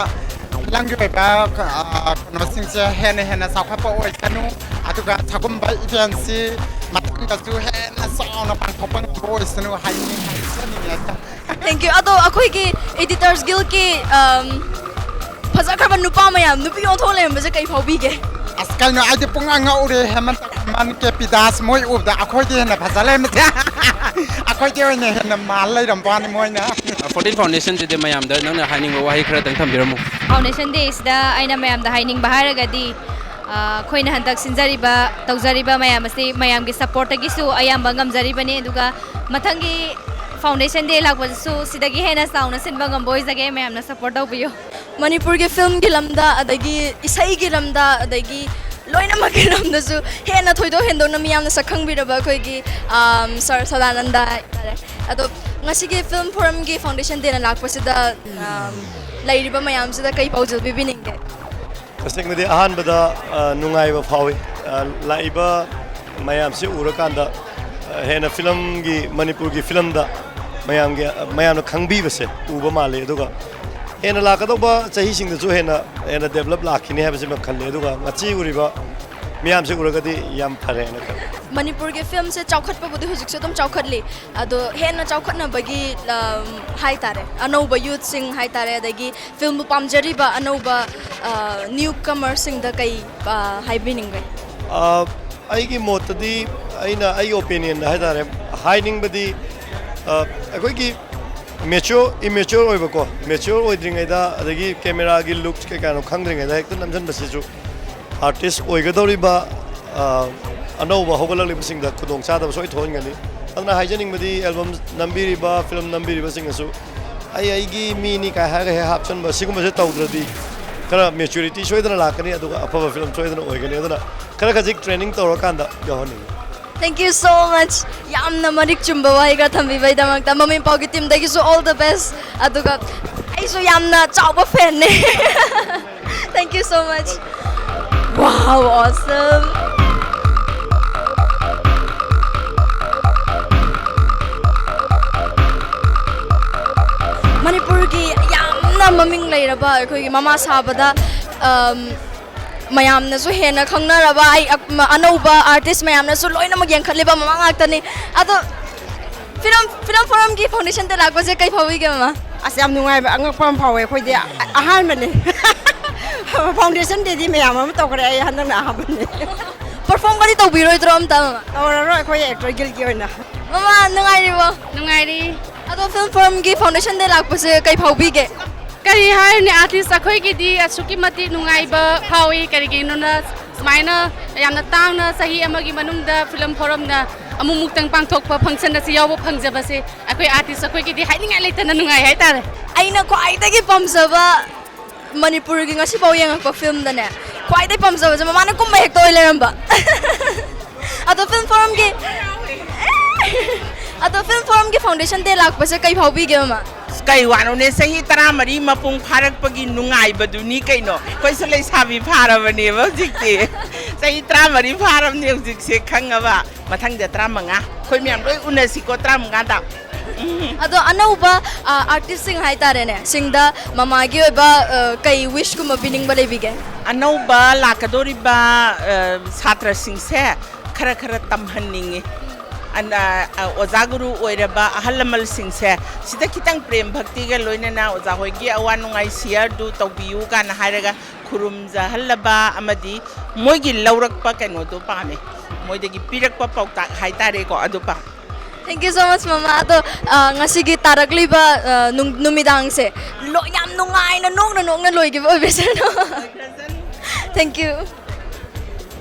ꯐꯤꯂꯝꯒꯤ ꯑꯣꯏꯕ, ꯑꯥ, ꯀꯩꯅꯣꯁꯤꯡꯁꯦ ꯍꯦꯟꯅ ꯍꯦꯟꯅ ꯆꯥꯎꯈꯠꯄ ꯑꯣꯏꯁꯅꯨ, ꯑꯗꯨꯒ ꯁꯒꯨꯝꯕ ꯏꯚꯦꯟꯁꯤ ꯃꯊꯪꯗꯁꯨ ꯍꯦꯟꯅ ꯆꯥꯎꯅ ꯄꯥꯡꯊꯣꯛꯄ ꯉꯝꯕ ꯑꯣꯏꯁꯅꯨ ꯍꯥꯏꯅꯤꯡ-, ꯍꯥꯏꯖꯅꯤꯡꯉꯦ꯫ Thank you. ꯑꯗꯣ ꯑꯩꯈꯣꯏꯒꯤ Editors Guildꯀꯤ, ꯑꯝ, ꯐꯖꯈ꯭ꯔꯕ ꯅꯨꯄꯥ ꯃꯌꯥꯝ ꯅꯨꯄꯤ ꯑꯣꯟꯊꯣꯛ ꯂꯩꯔꯝꯕꯁꯦ ꯀꯩ ꯐꯥꯎꯕꯤꯒꯦ? ꯑꯁ, ꯀꯩꯅꯣ, ꯑꯩꯗꯤ ꯄꯨꯡꯉꯥꯡ ꯉꯥꯎꯔꯦ, ꯍꯦꯃꯟꯇ ꯈꯨꯃꯟ, ꯀꯦ ꯄꯤ ꯗꯥꯁ ꯃꯣꯏ ꯎꯕꯗ ꯑꯩꯈꯣꯏꯗꯤ ꯍꯦꯟꯅ ꯐꯖ ꯂꯩꯔꯝꯃꯦ꯫ ꯑꯩꯈꯣꯏꯗꯤ ꯑꯣꯏꯅ ꯍꯦꯟꯅ ꯃꯥꯜ ꯂꯩꯔꯝꯕ ꯋꯥꯅꯤ ꯃꯣꯏꯅ꯫ ꯐꯣꯔꯇꯤꯟ ꯐꯥꯎꯟꯗꯦꯁꯟꯁꯤꯗꯤ ꯃꯌꯥꯝꯗ ꯅꯪꯅ ꯍꯥꯏꯅꯤꯡꯕ ꯋꯥꯍꯩ ꯈꯔꯗꯪ ꯊꯝꯕꯤꯔꯝꯃꯨ꯫ ꯐꯥꯎꯟꯗꯦꯁꯟ ꯗꯦꯁꯤꯗ ꯑꯩꯅ ꯃꯌꯥꯝꯗ ꯍꯥꯏꯅꯤꯡꯕ ꯍꯥꯏꯔꯒꯗꯤ, ꯑ, ꯑꯩꯈꯣꯏꯅ ꯍꯟꯗꯛ ꯁꯤꯟꯖꯔꯤꯕ, ꯇꯧꯖꯔꯤꯕ ꯃꯌꯥꯝ ꯑꯁꯤ ꯃꯌꯥꯝꯒꯤ ꯁꯞꯄꯣꯔꯠꯇꯒꯤꯁꯨ ꯑꯌꯥꯝꯕ ꯉꯝꯖꯔꯤꯕꯅꯤ꯫ ꯑꯗꯨꯒ ꯃꯊꯪꯒꯤ ꯐꯥꯎꯟꯗꯦꯁꯟ ꯗꯦ ꯂꯥꯛꯄꯗꯁꯨ ꯁꯤꯗꯒꯤ ꯍꯦꯟꯅ ꯆꯥꯎꯅ ꯁꯤꯟꯕ ꯉꯝꯕ ꯑꯣꯏꯖꯒꯦ꯫ ꯃꯌꯥꯝꯅ ꯁꯞꯄꯣꯔꯠ ꯇꯧꯕꯤꯌꯨ꯫ ꯃꯅꯤꯄꯨꯔꯒꯤ ꯐꯤꯂꯝꯒꯤ ꯂꯝꯗ, ꯑꯗꯒꯤ ꯏꯁꯩꯒꯤ ꯂꯝꯗ, ꯑꯗꯒꯤ ꯂꯣꯏꯅꯃꯛꯀꯤ ꯂꯝꯗꯁꯨ ꯍꯦꯟꯅ ꯊꯣꯏꯗꯣꯛ ꯍꯦꯟꯗꯣꯛꯅ ꯃꯤꯌꯥꯝꯅ ꯁꯛ ꯈꯪꯕꯤꯔꯕ ꯑꯩꯈꯣꯏꯒꯤ, ꯑꯝ, ꯁꯥꯔ ꯁꯗꯥꯅꯟꯗ ꯍꯥꯏꯇꯥꯔꯦ꯫ ꯑꯗꯣ ꯉꯁꯤꯒꯤ ꯐꯤꯜꯝ ꯐꯣꯔꯝꯒꯤ ꯐꯥꯎꯟꯗꯦꯁꯟ ꯗꯦꯅ ꯂꯥꯛꯄꯁꯤꯗ, ꯑꯝ, ꯂꯩꯔꯤꯕ ꯃꯌꯥꯝꯁꯤꯗ ꯀꯩ ꯄꯥꯎꯖꯦꯜ ꯄꯤꯕꯤꯅꯤꯡꯒꯦ? ꯇꯁꯦꯡꯕꯗꯤ ꯑꯍꯥꯟꯕꯗ, ꯑ, ꯅꯨꯡꯉꯥꯏꯕ ꯐꯥꯎꯏ꯫ ꯑ, ꯂꯥꯛꯏꯕ ꯃꯌꯥꯝꯁꯤ ꯎꯔꯀꯥꯟꯗ, ꯑ, ꯍꯦꯟꯅ ꯐꯤꯂꯝꯒꯤ, ꯃꯅꯤꯄꯨꯔꯒꯤ ꯐꯤꯂꯝꯗ ꯃꯌꯥꯝꯒꯤ, ꯑ, ꯃꯌꯥꯝꯅ ꯈꯪꯕꯤꯕꯁꯦ ꯎꯕ ꯃꯥꯜꯂꯤ꯫ ꯑꯗꯨꯒ ꯍꯦꯟꯅ ꯂꯥꯛꯀꯗꯧꯕ ꯆꯍꯤꯁꯤꯡꯗꯁꯨ ꯍꯦꯟꯅ, ꯍꯦꯟꯅ ꯗꯦꯕꯂꯞ ꯂꯥꯛꯈꯤꯅꯤ ꯍꯥꯏꯕꯁꯤꯃ ꯈꯜꯂꯤ꯫ ꯑꯗꯨꯒ ꯉꯁꯤ ꯎꯔꯤꯕ ꯃꯤꯌꯥꯝꯁꯦ ꯎꯔꯒꯗꯤ ꯌꯥꯝ ꯐꯔꯦꯅ ꯈꯜꯂꯤ꯫ ꯃꯅꯤꯄꯨꯔꯒꯤ ꯐꯤꯂꯝꯁꯦ ꯆꯥꯎꯈꯠꯄꯕꯨꯗꯤ ꯍꯧꯖꯤꯛꯁꯨ ꯑꯗꯨꯝ ꯆꯥꯎꯈꯠꯂꯤ, ꯑꯗꯣ ꯍꯦꯟꯅ ꯆꯥꯎꯈꯠꯅꯕꯒꯤ, ꯑꯝ, ꯍꯥꯏꯇꯥꯔꯦ, ꯑꯅꯧꯕ ꯌꯨꯠꯁꯤꯡ ꯍꯥꯏꯇꯥꯔꯦ, ꯑꯗꯒꯤ ꯐꯤꯂꯝꯕꯨ ꯄꯥꯝꯖꯔꯤꯕ ꯑꯅꯧꯕ, ꯑ, ꯅ꯭ꯌꯨ ꯀꯃꯔꯁꯤꯡꯗ ꯀꯩ, ꯑ, ꯍꯥꯏꯕꯤꯅꯤꯡꯕꯒꯦ? ꯑ, ꯑꯩꯒꯤ ꯃꯣꯠꯇꯗꯤ, ꯑꯩꯅ ꯑꯩꯒꯤ ꯑꯣꯄꯤꯅꯤꯌꯟꯗ ꯍꯥꯏꯇꯥꯔꯦ, ꯍꯥꯏꯅꯤꯡꯕꯗꯤ, ꯑ, ꯑꯩꯈꯣꯏꯒꯤ ꯃꯦꯆ꯭ꯌꯣꯔ, ꯏꯃꯦꯆ꯭ꯌꯣꯔ ꯑꯣꯏꯕꯀꯣ, ꯃꯦꯆ꯭ꯌꯣꯔ ꯑꯣꯏꯗ꯭ꯔꯤꯉꯩꯗ, ꯑꯗꯒꯤ ꯀꯦꯃꯦꯔꯥꯒꯤ ꯂꯨꯛꯁ ꯀꯩꯀꯥꯅꯣ ꯈꯪꯗ꯭ꯔꯤꯉꯩꯗ ꯍꯦꯛꯇ ꯅꯝꯁꯤꯟꯕꯁꯤꯁꯨ ꯑꯥꯔꯇꯤꯁ ꯑꯣꯏꯒꯗꯧꯔꯤꯕ, ꯑ, ꯑꯅꯧꯕ ꯍꯧꯒꯠꯂꯛꯂꯤꯕꯁꯤꯡꯗ ꯈꯨꯗꯣꯡꯆꯥꯗꯕ ꯁꯣꯏ ꯊꯣꯛꯍꯟꯒꯅꯤ꯫ ꯑꯗꯨꯅ ꯍꯥꯏꯖꯅꯤꯡꯕꯗꯤ ꯑꯦꯜꯕꯝ ꯅꯝꯕꯤꯔꯤꯕ, ꯐꯤꯂꯝ ꯅꯝꯕꯤꯔꯤꯕꯁꯤꯡꯅꯁꯨ ꯑꯩ ꯑꯩꯒꯤ ꯃꯤꯅꯤ ꯀꯥꯏ ꯍꯥꯏꯔꯒ ꯍꯦꯛ ꯍꯥꯞꯆꯤꯟꯕ ꯁꯤꯒꯨꯝꯕꯁꯦ ꯇꯧꯗ꯭ꯔꯗꯤ ꯈꯔ ꯃꯦꯆꯨꯔꯤꯇꯤ ꯁꯣꯏꯗꯅ ꯂꯥꯛꯀꯅꯤ, ꯑꯗꯨꯒ ꯑꯐꯕ ꯐꯤꯂꯝ ꯁꯣꯏꯗꯅ ꯑꯣꯏꯒꯅꯤ꯫ ꯑꯗꯨꯅ ꯈꯔ ꯈꯖꯤꯛ ꯇ꯭ꯔꯦꯅꯤꯡ ꯇꯧꯔꯀꯥꯟꯗ ꯌꯥꯎꯍꯟꯅꯤꯡꯉꯤ꯫ Thank you so much. ꯌꯥꯝꯅ ꯃꯔꯤꯛ ꯆꯨꯝꯕ ꯋꯥꯍꯩ ꯈꯔ ꯊꯝꯕꯤꯕꯒꯤꯗꯃꯛꯇ ꯃꯃꯤꯡ ꯄꯥꯎꯒꯤ ꯇꯤꯝꯗꯒꯤꯁꯨ all the best, ꯑꯗꯨꯒ ꯑꯩꯁꯨ ꯌꯥꯝꯅ ꯆꯥꯎꯕ ꯐꯦꯟꯅꯦ꯫ Thank you so much. Wow, awesome. ꯃꯃꯤꯡ ꯂꯩꯔꯕ ꯑꯩꯈꯣꯏꯒꯤ ꯃꯃꯥ ꯁꯥꯕꯗ, ꯑꯝ, ꯃꯌꯥꯝꯅꯁꯨ ꯍꯦꯟꯅ ꯈꯪꯅꯔꯕ, ꯑꯩ ꯑꯛ-, ꯃ-, ꯑꯅꯧꯕ ꯑꯥꯔꯇꯤꯁ ꯃꯌꯥꯝꯅꯁꯨ ꯂꯣꯏꯅꯃꯛ ꯌꯦꯡꯈꯠꯂꯤꯕ ꯃꯃꯥ ꯉꯥꯛꯇꯅꯤ꯫ ꯑꯗꯣ ꯐꯤꯂꯝ, ꯐꯤꯂꯝ ꯐꯣꯔꯝꯒꯤ ꯐꯥꯎꯟꯗꯦꯁꯟꯗ ꯂꯥꯛꯄꯁꯦ ꯀꯩ ꯐꯥꯎꯕꯤꯒꯦ, ꯃꯃꯥ? ꯑꯁ, ꯌꯥꯝ ꯅꯨꯡꯉꯥꯏꯕ ꯑꯉꯛꯄ ꯑꯃ ꯐꯥꯎꯋꯦ ꯑꯩꯈꯣꯏꯗꯤ꯫ ꯑ-, ꯑꯍꯥꯟꯕꯅꯦ꯫ ꯐꯥꯎꯟꯗꯦꯁꯟ ꯗꯦꯗꯤ ꯃꯌꯥꯝ ꯑꯃ ꯇꯧꯈ꯭ꯔꯦ, ꯑꯩ ꯍꯟꯗꯛꯅ ꯑꯍꯥꯟꯕꯅꯦ꯫ ꯄꯔꯐꯣꯔꯝꯒꯗꯤ ꯇꯧꯕꯤꯔꯣꯏꯗ꯭ꯔꯣ ꯑꯝꯇ, ꯃꯃꯥ? ꯇꯧꯔꯔꯣꯏ, ꯑꯩꯈꯣꯏ ꯑꯦꯛꯇꯔ ꯒꯤꯜꯒꯤ ꯑꯣꯏꯅ꯫ ꯃꯃꯥ, ꯅꯨꯡꯉꯥꯏꯔꯤꯕꯣ? ꯅꯨꯡꯉꯥꯏꯔꯤ꯫ ꯑꯗꯣ ꯐꯤꯂꯝ ꯐꯣꯔꯝꯒꯤ ꯐꯥꯎꯟꯗꯦꯁꯟ ꯗꯦ ꯂꯥꯛꯄꯁꯦ ꯀꯩ ꯐꯥꯎꯕꯤꯒꯦ? ꯀꯔꯤ ꯍꯥꯏꯔꯨꯅꯤ, ꯑꯥꯔꯇꯤꯁ ꯑꯩꯈꯣꯏꯒꯤꯗꯤ ꯑꯁꯨꯛꯀꯤ ꯃꯇꯤꯛ ꯅꯨꯡꯉꯥꯏꯕ ꯐꯥꯎꯏ꯫ ꯀꯔꯤꯒꯤꯅꯣꯅ ꯁꯨꯃꯥꯏꯅ ꯌꯥꯝꯅ ꯇꯥꯡꯅ ꯆꯍꯤ ꯑꯃꯒꯤ ꯃꯅꯨꯡꯗ ꯐꯤꯂꯝ ꯐꯣꯔꯝꯅ ꯑꯃꯨꯛꯃꯨꯛꯇꯪ ꯄꯥꯡꯊꯣꯛꯄ ꯐꯪꯁꯟ ꯑꯁꯤ ꯌꯥꯎꯕ ꯐꯪꯖꯕꯁꯦ ꯑꯩꯈꯣꯏ ꯑꯥꯔꯇꯤꯁ ꯑꯩꯈꯣꯏꯒꯤꯗꯤ ꯍꯥꯏꯅꯤꯡꯉꯥꯏ ꯂꯩꯇꯅ ꯅꯨꯡꯉꯥꯏ ꯍꯥꯏꯇꯥꯔꯦ꯫ ꯑꯩꯅ ꯈ꯭ꯋꯥꯏꯗꯒꯤ ꯄꯥꯝꯖꯕ, ꯃꯅꯤꯄꯨꯔꯒꯤ ꯉꯁꯤꯐꯥꯎ ꯌꯦꯡꯉꯛꯄ ꯐꯤꯂꯝꯗꯅꯦ ꯈ꯭ꯋꯥꯏꯗꯒꯤ ꯄꯥꯝꯖꯕꯁꯦ ꯃꯃꯥꯅ ꯀꯨꯝꯕ ꯍꯦꯛꯇ ꯑꯣꯏ ꯂꯩꯔꯝꯕ꯫ ꯑꯗꯣ ꯐꯤꯂꯝ ꯐꯣꯔꯝꯒꯤ, ꯑꯗꯣ ꯐꯤꯂꯝ ꯐꯣꯔꯝꯒꯤ ꯐꯥꯎꯟꯗꯦꯁꯟ ꯗꯦ ꯂꯥꯛꯄꯁꯦ ꯀꯩ ꯐꯥꯎꯕꯤꯒꯦ, ꯃꯃꯥ? ꯑꯁ, ꯀꯩ ꯋꯥꯅꯣꯅꯦ, ꯆꯍꯤ ꯇꯔꯥꯃꯔꯤ ꯃꯄꯨꯡ ꯐꯥꯔꯛꯄꯒꯤ ꯅꯨꯡꯉꯥꯏꯕꯗꯨꯅꯤ ꯀꯩꯅꯣ꯫ ꯑꯩꯈꯣꯏꯁꯨ ꯂꯩꯁꯥꯕꯤ ꯐꯥꯔꯕꯅꯦꯕ ꯍꯧꯖꯤꯛꯇꯤ꯫ ꯆꯍꯤ ꯇꯔꯥꯃꯔꯤ ꯐꯥꯔꯕꯅꯦ ꯍꯧꯖꯤꯛꯁꯦ, ꯈꯪꯉꯕ? ꯃꯊꯪꯗ ꯇꯔꯥꯃꯉꯥ꯫ ꯑꯩꯈꯣꯏ ꯃꯌꯥꯝ ꯂꯣꯏ ꯎꯅꯁꯤꯀꯣ ꯇꯔꯥꯃꯉꯥꯗ꯫ ꯎꯝ꯫ ꯑꯗꯣ ꯑꯅꯧꯕ, ꯑ, ꯑꯥꯔꯇꯤꯁꯁꯤꯡ ꯍꯥꯏꯇꯥꯔꯦꯅꯦ, ꯁꯤꯡꯗ ꯃꯃꯥꯒꯤ ꯑꯣꯏꯕ, ꯑ, ꯀꯩ ꯋꯤꯁꯀꯨꯝꯕ ꯄꯤꯅꯤꯡꯕ ꯂꯩꯕꯤꯒꯦ? ꯑꯅꯧꯕ ꯂꯥꯛꯀꯗꯧꯔꯤꯕ, ꯑ, ꯁꯥꯇ꯭ꯔꯁꯤꯡꯁꯦ ꯈꯔ ꯈꯔ ꯇꯝꯍꯟꯅꯤꯡꯉꯤ꯫ ꯑꯟ-, ꯑ, ꯑ, ꯑꯣꯖꯥ ꯒꯨꯔꯨ ꯑꯣꯏꯔꯕ ꯑꯍꯜ ꯂꯃꯟꯁꯤꯡꯁꯦ ꯁꯤꯗ ꯈꯤꯇꯪ ꯄ꯭ꯔꯦꯝ ꯚꯛꯇꯤꯒ ꯂꯣꯏꯅꯅ ꯑꯣꯖꯥ ꯍꯣꯏꯒꯤ ꯑꯋꯥ ꯅꯨꯡꯉꯥꯏ ꯁꯤꯌꯔꯗꯨ ꯇꯧꯕꯤꯌꯨ ꯀꯥꯏꯅ ꯍꯥꯏꯔꯒ ꯈꯨꯔꯨꯝꯖꯍꯜꯂꯕ ꯑꯃꯗꯤ ꯃꯣꯏꯒꯤ ꯂꯧꯔꯛꯄ ꯀꯩꯅꯣꯗꯣ ꯄꯥꯝꯃꯦ, ꯃꯣꯏꯗꯒꯤ ꯄꯤꯔꯛꯄ ꯄꯥꯎꯇꯥꯛ ꯍꯥꯏꯇꯥꯔꯦꯀꯣ, ꯑꯗꯨ ꯄꯥꯝꯃꯦ꯫ Thank you so much, ꯃꯃꯥ꯫ ꯑꯗꯣ, ꯑ, ꯉꯁꯤꯒꯤ ꯇꯥꯔꯛꯂꯤꯕ, ꯑ, ꯅꯨꯡ-, ꯅꯨꯃꯤꯗꯥꯡꯁꯦ ꯂꯣ-, ꯌꯥꯝ ꯅꯨꯡꯉꯥꯏꯅ ꯅꯣꯛꯅ ꯅꯣꯛꯅ ꯂꯣꯏꯈꯤꯕ ꯑꯣꯏꯕꯤꯁꯅꯨ꯫ Thank you꯫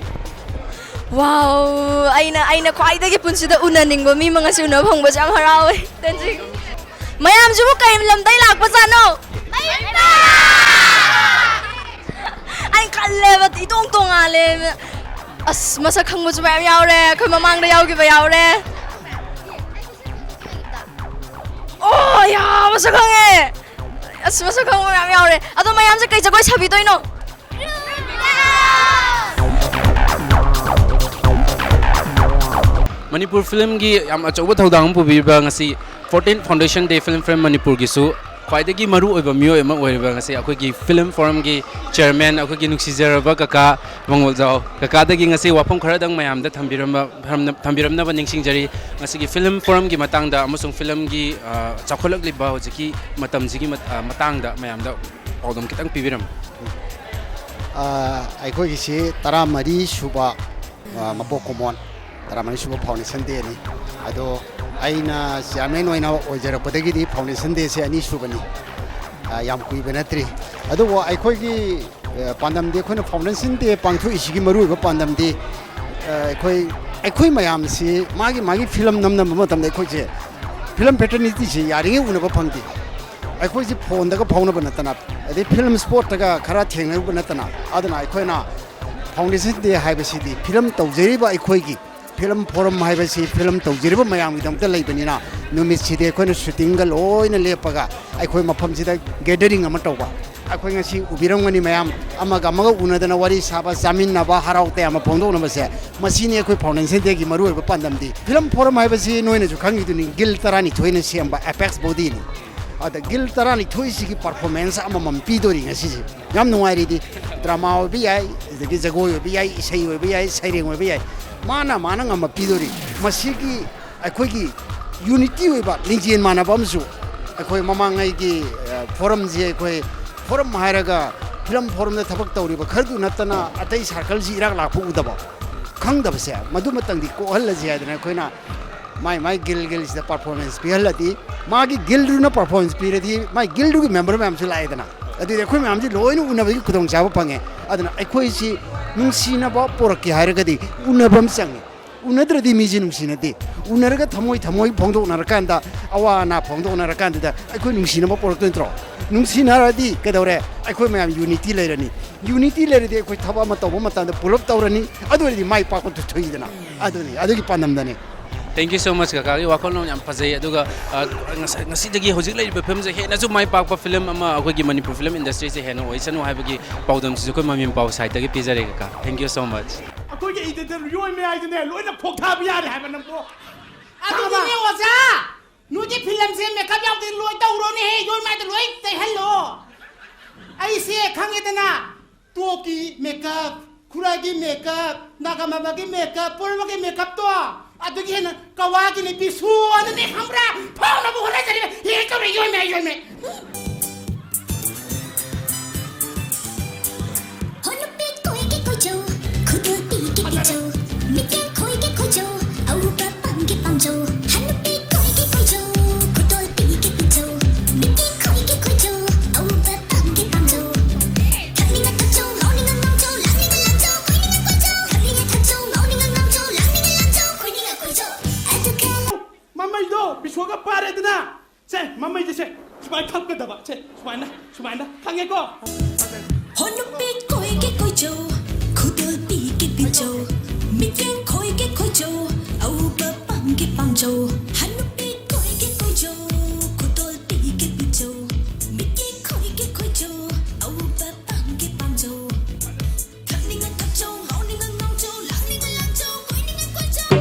Wow, ꯑꯩꯅ, ꯑꯩꯅ ꯈ꯭ꯋꯥꯏꯗꯒꯤ ꯄꯨꯟꯁꯤꯗ ꯎꯅꯅꯤꯡꯕ ꯃꯤ ꯑꯃ ꯉꯁꯤ ꯎꯅꯕ ꯐꯪꯕꯁꯦ ꯌꯥꯝ ꯍꯔꯥꯎꯋꯦ꯫ ꯇꯦꯟꯖꯤꯡ꯫ ꯃꯌꯥꯝꯁꯤꯕꯨ ꯀꯩ ꯂꯝꯗꯩ ꯂꯥꯛꯄꯖꯥꯠꯅꯣ? ꯑꯩ ꯈꯜꯂꯦꯕ, ꯏꯇꯣꯡ ꯇꯣꯡꯉꯥꯜꯂꯦ꯫ ꯑꯁ, ꯃꯁꯛ ꯈꯪꯕꯁꯨ ꯃꯌꯥꯝ ꯌꯥꯎꯔꯦ, ꯑꯩꯈꯣꯏ ꯃꯃꯥꯡꯗ ꯌꯥꯎꯈꯤꯕ ꯌꯥꯎꯔꯦ꯫ ꯑꯣ, ꯌꯥ, ꯃꯁꯛ ꯈꯪꯉꯦ꯫ ꯑꯁ, ꯃꯁꯛ ꯈꯪꯕ ꯃꯌꯥꯝ ꯌꯥꯎꯔꯦ꯫ ꯑꯗꯣ ꯃꯌꯥꯝꯁꯦ ꯀꯩ ꯖꯒꯣꯏ ꯁꯥꯕꯤꯗꯣꯏꯅꯣ? ꯃꯅꯤꯄꯨꯔ ꯐꯤꯂꯝꯒꯤ ꯌꯥꯝ ꯑꯆꯧꯕ ꯊꯧꯗꯥꯡ ꯑꯃ ꯄꯨꯕꯤꯔꯤꯕ ꯉꯁꯤ fourteen Foundation Day Film Frame ꯃꯅꯤꯄꯨꯔꯒꯤꯁꯨ ꯈ꯭ꯋꯥꯏꯗꯒꯤ ꯃꯔꯨ ꯑꯣꯏꯕ ꯃꯤꯑꯣꯏ ꯑꯃ ꯑꯣꯏꯔꯤꯕ ꯉꯁꯤ ꯑꯩꯈꯣꯏꯒꯤ ꯐꯤꯂꯝ ꯐꯣꯔꯝꯒꯤ ꯆꯤꯌꯔꯃꯦꯟ, ꯑꯩꯈꯣꯏꯒꯤ ꯅꯨꯡꯁꯤꯖꯔꯕ ꯀꯀꯥ ꯃꯉꯣꯜꯖꯥꯎ ꯀꯀꯥꯗꯒꯤ ꯉꯁꯤ ꯋꯥꯐꯝ ꯈꯔꯗꯪ ꯃꯌꯥꯝꯗ ꯊꯝꯕꯤꯔꯝꯕ, ꯊꯝꯅ-, ꯊꯝꯕꯤꯔꯝꯅꯕ ꯅꯤꯡꯁꯤꯡꯖꯔꯤ꯫ ꯉꯁꯤꯒꯤ ꯐꯤꯂꯝ ꯐꯣꯔꯝꯒꯤ ꯃꯇꯥꯡꯗ ꯑꯃꯁꯨꯡ ꯐꯤꯂꯝꯒꯤ, ꯑ, ꯆꯥꯎꯈꯠꯂꯛꯂꯤꯕ ꯍꯧꯖꯤꯛꯀꯤ ꯃꯇꯝꯁꯤꯒꯤ ꯃꯠ-, ꯑ, ꯃꯇꯥꯡꯗ ꯃꯌꯥꯝꯗ ꯄꯥꯎꯗꯝ ꯈꯤꯇꯪ ꯄꯤꯕꯤꯔꯝꯃꯨ꯫ ꯑ, ꯑꯩꯈꯣꯏꯒꯤꯁꯤ ꯇꯔꯥꯃꯔꯤ ꯁꯨꯕ, ꯑ, ꯃꯄꯣꯛ ꯀꯨꯝꯑꯣꯟ, ꯇꯔꯥꯃꯔꯤ ꯁꯨꯕ ꯐꯥꯎꯟꯗꯦꯁꯟ ꯗꯦꯅꯤ꯫ ꯑꯗꯣ ꯑꯩꯅ ꯆꯤꯌꯔꯃꯦꯟ ꯑꯣꯏꯅ ꯑꯣꯏꯖꯔꯛꯄꯗꯒꯤꯗꯤ ꯐꯥꯎꯟꯗꯦꯁꯟ ꯗꯦꯁꯦ ꯑꯅꯤ ꯁꯨꯕꯅꯤ꯫ ꯑ, ꯌꯥꯝ ꯀꯨꯏꯕ ꯅꯠꯇ꯭ꯔꯤ꯫ ꯑꯗꯨꯕꯨ ꯑꯩꯈꯣꯏꯒꯤ, ꯑ, ꯄꯥꯟꯗꯝꯗꯤ, ꯑꯩꯈꯣꯏꯅ ꯐꯥꯎꯟꯗꯦꯁꯟ ꯗꯦ ꯄꯥꯡꯊꯣꯛꯏꯁꯤꯒꯤ ꯃꯔꯨꯑꯣꯏꯕ ꯄꯥꯟꯗꯝꯗꯤ, ꯑ, ꯑꯩꯈꯣꯏ, ꯑꯩꯈꯣꯏ ꯃꯌꯥꯝꯁꯤ ꯃꯥꯒꯤ ꯃꯥꯒꯤ ꯐꯤꯂꯝ ꯅꯝꯅꯕ ꯃꯇꯝꯗ ꯑꯩꯈꯣꯏꯁꯦ ꯐꯤꯂꯝ ꯐ꯭ꯔꯦꯇꯔꯅꯤꯇꯤꯁꯤ ꯌꯥꯔꯤꯉꯩ ꯎꯅꯕ ꯐꯪꯗꯦ꯫ ꯑꯩꯈꯣꯏꯁꯤ ꯐꯣꯟꯗꯒ ꯐꯥꯎꯅꯕ ꯅꯠꯇꯅ, ꯑꯗꯩ ꯐꯤꯂꯝ ꯁ꯭ꯄꯣꯠꯇꯒ ꯈꯔ ꯊꯦꯡꯅꯔꯨꯕ ꯅꯠꯇꯅ, ꯑꯗꯨꯅ ꯑꯩꯈꯣꯏꯅ ꯐꯥꯎꯟꯗꯦꯁꯟ ꯗꯦ ꯍꯥꯏꯕꯁꯤꯗꯤ ꯐꯤꯂꯝ ꯇꯧꯖꯔꯤꯕ ꯑꯩꯈꯣꯏꯒꯤ, ꯐꯤꯂꯝ ꯐꯣꯔꯝ ꯍꯥꯏꯕꯁꯤ ꯐꯤꯂꯝ ꯇꯧꯖꯔꯤꯕ ꯃꯌꯥꯝꯒꯤꯗꯃꯛꯇ ꯂꯩꯕꯅꯤꯅ, ꯅꯨꯃꯤꯠꯁꯤꯗꯤ ꯑꯩꯈꯣꯏꯅ ꯁꯨꯇꯤꯡꯒ ꯂꯣꯏꯅ ꯂꯦꯞꯄꯒ ꯑꯩꯈꯣꯏ ꯃꯐꯝꯁꯤꯗ ꯒꯦꯗꯔꯤꯡ ꯑꯃ ꯇꯧꯕ꯫ ꯑꯩꯈꯣꯏ ꯉꯁꯤ ꯎꯕꯤꯔꯝꯒꯅꯤ ꯃꯌꯥꯝ, ꯑꯃꯒ ꯑꯃꯒ ꯎꯅꯗꯅ ꯋꯥꯔꯤ ꯁꯥꯕ, ꯆꯥꯃꯤꯟꯅꯕ, ꯍꯔꯥꯎ ꯇꯌꯥꯝꯕ ꯐꯣꯡꯗꯣꯛꯅꯕꯁꯦ, ꯃꯁꯤꯅꯤ ꯑꯩꯈꯣꯏ ꯐꯥꯎꯟꯗꯦꯁꯟ ꯗꯦꯒꯤ ꯃꯔꯨꯑꯣꯏꯕ ꯄꯥꯟꯗꯝꯗꯤ꯫ ꯐꯤꯂꯝ ꯐꯣꯔꯝ ꯍꯥꯏꯕꯁꯤ ꯅꯣꯏꯅꯁꯨ ꯈꯪꯉꯤꯗꯨꯅꯤ, ꯒꯤꯜ ꯇꯔꯥꯅꯤꯊꯣꯏꯅ ꯁꯦꯝꯕ ꯑꯦꯄꯦꯛꯁ ꯕꯣꯗꯤꯅꯤ꯫ ꯑꯗ ꯒꯤꯜ ꯇꯔꯥꯅꯤꯊꯣꯏꯁꯤꯒꯤ ꯄꯔꯐꯣꯔꯃꯦꯟꯁ ꯑꯃꯃꯝ ꯄꯤꯗꯣꯔꯤ ꯉꯁꯤꯁꯦ꯫ ꯌꯥꯝ ꯅꯨꯡꯉꯥꯏꯔꯤꯗꯤ, ꯗ꯭ꯔꯃꯥ ꯑꯣꯏꯕ ꯌꯥꯏ, ꯑꯗꯒꯤ ꯖꯒꯣꯏ ꯑꯣꯏꯕ ꯌꯥꯏ, ꯏꯁꯩ ꯑꯣꯏꯕ ꯌꯥꯏ, ꯁꯩꯔꯦꯡ ꯑꯣꯏꯕ ꯌꯥꯏ, ꯃꯥꯅ ꯃꯥꯅ ꯉꯝꯕ ꯄꯤꯗꯣꯔꯤ꯫ ꯃꯁꯤꯒꯤ ꯑꯩꯈꯣꯏꯒꯤ ꯌꯨꯅꯤꯇꯤ ꯑꯣꯏꯕ, ꯂꯤꯡꯖꯦꯜ ꯃꯥꯟꯅꯕ ꯑꯃꯁꯨ ꯑꯩꯈꯣꯏ ꯃꯃꯥꯡꯉꯩꯒꯤ, ꯑ, ꯐꯣꯔꯝꯁꯤ, ꯑꯩꯈꯣꯏ ꯐꯣꯔꯝ ꯍꯥꯏꯔꯒ ꯐꯤꯂꯝ ꯐꯣꯔꯝꯗ ꯊꯕꯛ ꯇꯧꯔꯤꯕ ꯈꯔꯗꯨ ꯅꯠꯇꯅ ꯑꯇꯩ ꯁꯥꯔꯀꯜꯁꯤ ꯏꯔꯥꯛ ꯂꯥꯛꯄ ꯎꯗꯕ, ꯈꯪꯗꯕꯁꯦ ꯃꯗꯨꯃꯇꯪꯗꯤ ꯀꯣꯛꯍꯜꯂꯁꯤ ꯍꯥꯏꯗꯅ ꯑꯩꯈꯣꯏꯅ ꯃꯥꯏ ꯃꯥꯏ ꯒꯤꯜ ꯒꯤꯜꯁꯤꯗ ꯄꯔꯐꯣꯔꯃꯦꯟꯁ ꯄꯤꯍꯜꯂꯗꯤ, ꯃꯥꯒꯤ ꯒꯤꯜꯗꯨꯅ ꯄꯔꯐꯣꯔꯃꯦꯟꯁ ꯄꯤꯔꯗꯤ ꯃꯥꯏ ꯒꯤꯜꯗꯨꯒꯤ ꯃꯦꯝꯕꯔ ꯃꯌꯥꯝꯁꯨ ꯂꯥꯛꯑꯦꯗꯅ, ꯑꯗꯨꯗꯤ ꯑꯩꯈꯣꯏ ꯃꯌꯥꯝꯁꯤ ꯂꯣꯏꯅ ꯎꯅꯕꯒꯤ ꯈꯨꯗꯣꯡꯆꯥꯕ ꯐꯪꯉꯦ꯫ ꯑꯗꯨꯅ ꯑꯩꯈꯣꯏꯁꯤ ꯅꯨꯡꯁꯤꯅꯕ ꯄꯣꯔꯛꯀꯦ ꯍꯥꯏꯔꯒꯗꯤ ꯎꯅꯕ ꯑꯃ ꯆꯪꯉꯤ꯫ ꯎꯅꯗ꯭ꯔꯗꯤ ꯃꯤꯁꯤ ꯅꯨꯡꯁꯤꯅꯗꯦ꯫ ꯎꯅꯔꯒ ꯊꯃꯣꯏ ꯊꯃꯣꯏ ꯐꯣꯡꯗꯣꯛꯅꯔꯀꯥꯟꯗ, ꯑꯋꯥ ꯑꯅꯥ ꯐꯣꯡꯗꯣꯛꯅꯔꯀꯥꯟꯗꯨꯗ ꯑꯩꯈꯣꯏ ꯅꯨꯡꯁꯤꯅꯕ ꯄꯣꯔꯛꯇꯣꯏ ꯅꯠꯇ꯭ꯔꯣ? ꯅꯨꯡꯁꯤꯅꯔꯗꯤ ꯀꯩꯗꯧꯔꯦ? ꯑꯩꯈꯣꯏ ꯃꯌꯥꯝ ꯌꯨꯅꯤꯇꯤ ꯂꯩꯔꯅꯤ꯫ ꯌꯨꯅꯤꯇꯤ ꯂꯩꯔꯗꯤ ꯑꯩꯈꯣꯏ ꯊꯕꯛ ꯑꯃ ꯇꯧꯕ ꯃꯇꯝꯗ ꯄꯨꯂꯞ ꯇꯧꯔꯅꯤ꯫ ꯑꯗꯨ ꯑꯣꯏꯔꯗꯤ ꯃꯥꯏ ꯄꯥꯛꯄꯗꯨ ꯊꯣꯛꯏꯗꯅ꯫ ꯑꯗꯨꯅꯤ, ꯑꯗꯨꯒꯤ ꯄꯥꯟꯗꯝꯗꯅꯤ꯫ Thank you so much, ꯀꯀꯥꯒꯤ ꯋꯥꯈꯜꯂꯣꯟ ꯌꯥꯝ ꯐꯖꯩ꯫ ꯑꯗꯨꯒ, ꯑ, ꯉꯁ-, ꯉꯁꯤꯗꯒꯤ ꯍꯧꯖꯤꯛ ꯂꯩꯔꯤꯕ ꯐꯤꯂꯝꯁꯦ ꯍꯦꯟꯅꯁꯨ ꯃꯥꯏ ꯄꯥꯛꯄ ꯐꯤꯂꯝ ꯑꯃ ꯑꯩꯈꯣꯏꯒꯤ ꯃꯅꯤꯄꯨꯔ ꯐꯤꯂꯝ ꯏꯟꯗꯁꯇ꯭ꯔꯤꯁꯦ ꯍꯦꯟꯅ ꯑꯣꯏꯁꯅꯨ ꯍꯥꯏꯕꯒꯤ ꯄꯥꯎꯗꯝꯁꯤꯁꯨ ꯑꯩꯈꯣꯏ ꯃꯃꯤꯡ ꯄꯥꯎ ꯁꯥꯏꯠꯇꯒꯤ ꯄꯤꯖꯔꯦ, ꯀꯀꯥ꯫ Thank you so much꯫ ꯑꯩꯈꯣꯏꯒꯤ ꯏꯗꯤꯇꯔ ꯌꯣꯏ ꯃꯌꯥꯏꯗꯅꯦ ꯂꯣꯏꯅ ꯐꯣꯛ ꯊꯥꯕ ꯌꯥꯔꯦ ꯍꯥꯏꯕ ꯅꯪꯕꯣ꯫ ꯑꯗꯨꯗꯤꯅꯦ ꯑꯣꯖꯥ, ꯅꯣꯏꯒꯤ ꯐꯤꯂꯝꯁꯦ ꯃꯦꯀꯞ ꯌꯥꯎꯗꯦ ꯂꯣꯏ ꯇꯧꯔꯣꯅꯦꯍꯦ, ꯌꯣꯏꯃꯥꯏꯗ ꯂꯣꯏ ꯇꯩꯍꯜꯂꯣ꯫ ꯑꯩꯁꯦ ꯈꯪꯉꯦꯗꯅ, ꯇꯣꯛꯀꯤ ꯃꯦꯀꯞ, ꯈꯨꯔꯥꯏꯒꯤ ꯃꯦꯀꯞ, ꯅꯥꯒꯥꯃꯄꯥꯜꯒꯤ ꯃꯦꯀꯞ, ꯄꯣꯔꯣꯝꯄꯥꯠꯀꯤ ꯃꯦꯀꯞꯇꯣ, ꯑꯗꯨꯒꯤ ꯍꯦꯟꯅ ꯀꯋꯥꯒꯤꯅꯦ ꯄꯤꯁꯨ ꯑꯗꯨꯅꯦ ꯈꯪꯕ꯭ꯔꯥ? ꯐꯥꯎꯅꯕ ꯍꯣꯠꯅꯖꯔꯤꯕ꯫ ꯌꯦꯡ ꯇꯧꯔꯦ, ꯌꯣꯏꯃꯥꯏ, ꯌꯣꯏꯃꯥꯏ꯫ ꯍꯣ ꯅꯨꯄꯤ ꯀꯣꯏꯒꯦ ꯀꯣꯏꯖꯧ, ꯈꯨꯗꯣꯜ ꯄꯤꯒꯦ ꯄꯤꯖꯧ, ꯃꯤꯠꯌꯦꯡ ꯈꯣꯏꯒꯦ ꯈꯣꯏꯖꯧ, ꯑꯎꯕ ꯄꯥꯝꯒꯦ ꯄꯥꯝꯖꯧ꯫ ꯍ ꯅꯨꯄꯤ ꯀꯣꯏꯒꯦ ꯀꯣꯏꯖꯧ, ꯈꯨꯗꯣꯜ ꯄꯤꯒꯦ ꯄꯤꯖꯧ, ꯃꯤꯠꯌꯦꯡ ꯈꯣꯏꯒꯦ ꯈꯣꯏꯖꯧ, ꯑꯎꯕ ꯄꯥꯝꯒꯦ ꯄꯥꯝꯖꯧ꯫ ꯊꯛꯅꯤꯡꯉ ꯊꯛꯆꯧ, ꯉꯥꯎꯅꯤꯡꯉ ꯉꯥꯎꯖꯧ, ꯂꯥꯡꯅꯤꯡꯉ ꯂꯥꯡꯖꯧ, ꯀꯣꯏꯅꯤꯡꯉ ꯀꯣꯏꯖꯧ꯫ ꯊꯛꯅꯤꯡꯉ ꯊꯛꯆꯧ, ꯉꯥꯎꯅꯤꯡꯉ ꯉꯥꯎꯖꯧ, ꯂꯥꯡꯅꯤꯡꯉ ꯂꯥꯡꯖꯧ, ꯀꯣꯏꯅꯤꯡꯉ ꯀꯣꯏꯖꯧ꯫ ꯑꯗꯨꯒ ꯃꯃꯩꯗꯣ ꯄꯤꯁꯣꯒ ꯄꯥꯔꯦꯗꯅ꯫ ꯁꯦ, ꯃꯃꯩꯁꯦ ꯁꯦ, ꯁꯨꯃꯥꯏꯅ ꯐꯛꯀꯗꯕ꯫ ꯁꯦ, ꯁꯨꯃꯥꯏꯅ, ꯁꯨꯃꯥꯏꯅ꯫ ꯈꯪꯉꯦꯀꯣ? ꯍꯣ ꯅꯨꯄꯤ ꯀꯣꯏꯒꯦ ꯀꯣꯏꯖꯧ, ꯈꯨꯗꯣꯜ ꯄꯤꯒꯦ ꯄꯤꯖꯧ, ꯃꯤꯠꯌꯦꯡ ꯈꯣꯏꯒꯦ ꯈꯣꯏꯖꯧ, ꯑꯎꯕ ꯄꯥꯝꯒꯦ ꯄꯥꯝꯖꯧ꯫ ꯍ ꯅꯨꯄꯤ ꯀꯣꯏꯒꯦ ꯀꯣꯏꯖꯧ, ꯈꯨꯗꯣꯜ ꯄꯤꯒꯦ ꯄꯤꯖꯧ, ꯃꯤꯠꯌꯦꯡ ꯈꯣꯏꯒꯦ ꯈꯣꯏꯖꯧ, ꯑꯎꯕ ꯄꯥꯝꯒꯦ ꯄꯥꯝꯖꯧ꯫ ꯊꯛꯅꯤꯡꯉ ꯊꯛꯆꯧ, ꯉꯥꯎꯅꯤꯡꯉ ꯉꯥꯎꯖꯧ, ꯂꯥꯡꯅꯤꯡꯉ ꯂꯥꯡꯖꯧ, ꯀꯣꯏꯅꯤꯡꯉ ꯀꯣꯏꯖꯧ꯫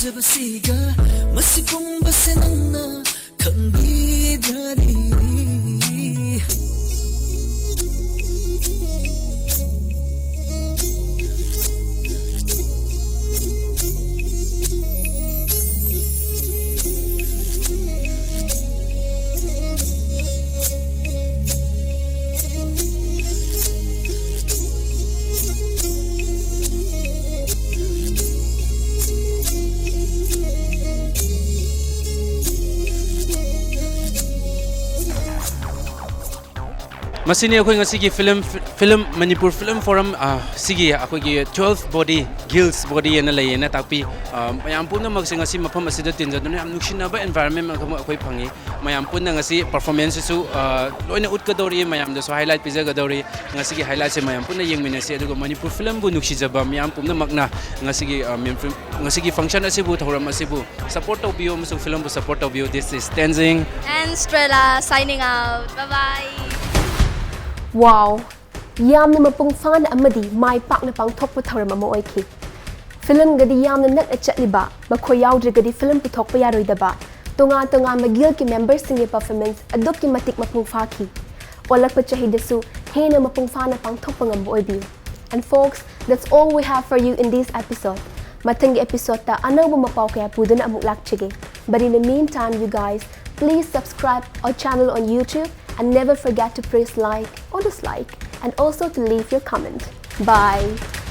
ꯐꯖꯕꯁꯤꯒ ꯃꯁꯤ ꯄꯨꯝꯕꯁꯦ ꯅꯪꯅ ꯈꯪꯕꯤꯗ꯭ꯔꯗꯤ꯫ ꯃꯁꯤꯅꯤ ꯑꯩꯈꯣꯏ ꯉꯁꯤꯒꯤ film film Manipur Film Forum, ꯑ, ꯁꯤꯒꯤ ꯑꯩꯈꯣꯏꯒꯤ twelve body, guilds body ꯑꯅ ꯂꯩꯌꯦꯅ ꯇꯥꯛꯄꯤ꯫ ꯑ, ꯃꯌꯥꯝ ꯄꯨꯝꯅꯃꯛꯁꯦ ꯉꯁꯤ ꯃꯐꯝ ꯑꯁꯤꯗ ꯇꯤꯟꯖꯗꯨꯅ ꯌꯥꯝ ꯅꯨꯡꯁꯤꯅꯕ environment ꯑꯃ ꯑꯩꯈꯣꯏ ꯐꯪꯉꯤ꯫ ꯃꯌꯥꯝ ꯄꯨꯟꯅ ꯉꯁꯤ performance ꯁꯤꯁꯨ, ꯑ, ꯂꯣꯏꯅ ꯎꯠꯀꯗꯧꯔꯤ, ꯃꯌꯥꯝꯗꯁꯨ highlight ꯄꯤꯖꯒꯗꯧꯔꯤ꯫ ꯉꯁꯤꯒꯤ highlight ꯁꯦ ꯃꯌꯥꯝ ꯄꯨꯟꯅ ꯌꯦꯡꯃꯤꯟꯅꯁꯤ, ꯑꯗꯨꯒ ꯃꯅꯤꯄꯨꯔ film ꯕꯨ ꯅꯨꯡꯁꯤꯖꯕ ꯃꯤꯌꯥꯝ ꯄꯨꯝꯅꯃꯛꯅ ꯉꯁꯤꯒꯤ, ꯑ, ꯃꯦꯝ film, ꯉꯁꯤꯒꯤ function ꯑꯁꯤꯕꯨ, ꯊꯧꯔꯝ ꯑꯁꯤꯕꯨ support ꯇꯧꯕꯤꯌꯨ ꯑꯃꯁꯨꯡ film ꯕꯨ support ꯇꯧꯕꯤꯌꯨ꯫ This is Tenzing. And Strella signing out. Bye bye. Wow! ꯌꯥꯝꯅ ꯃꯄꯨꯡ ꯐꯥꯅ ꯑꯃꯗꯤ ꯃꯥꯏ ꯄꯥꯛꯅ ꯄꯥꯡꯊꯣꯛꯄ ꯊꯧꯔꯝ ꯑꯃ ꯑꯣꯏꯈꯤ꯫ Film ꯒꯗꯤ ꯌꯥꯝꯅ ꯅꯛꯅ ꯆꯠꯂꯤꯕ, ꯃꯈꯣꯏ ꯌꯥꯎꯗ꯭ꯔꯒꯗꯤ film ꯄꯨꯊꯣꯛꯄ ꯌꯥꯔꯣꯏꯗꯕ, ꯇꯣꯉꯥꯟ ꯇꯣꯉꯥꯟꯕ guild ꯀꯤ member ꯁꯤꯡꯒꯤ performance ꯑꯗꯨꯛꯀꯤ ꯃꯇꯤꯛ ꯃꯄꯨꯡ ꯐꯥꯈꯤ꯫ ꯑꯣꯜꯂꯛꯄ ꯆꯍꯤꯗꯁꯨ ꯍꯦꯟꯅ ꯃꯄꯨꯡ ꯐꯥꯅ ꯄꯥꯡꯊꯣꯛꯄ ꯉꯝꯕ ꯑꯣꯏꯕꯤꯌꯨ꯫ And folks, that's all we have for you in this episode. ꯃꯊꯪꯒꯤ episode ꯇ ꯑꯅꯧꯕ ꯃꯄꯥꯎ ꯀꯌꯥ ꯄꯨꯗꯨꯅ ꯑꯃꯨꯛ ꯂꯥꯛꯆꯒꯦ꯫ But in the meantime, you guys, please subscribe our channel on YouTube and never forget to press like or dislike and also to leave your comment. Bye!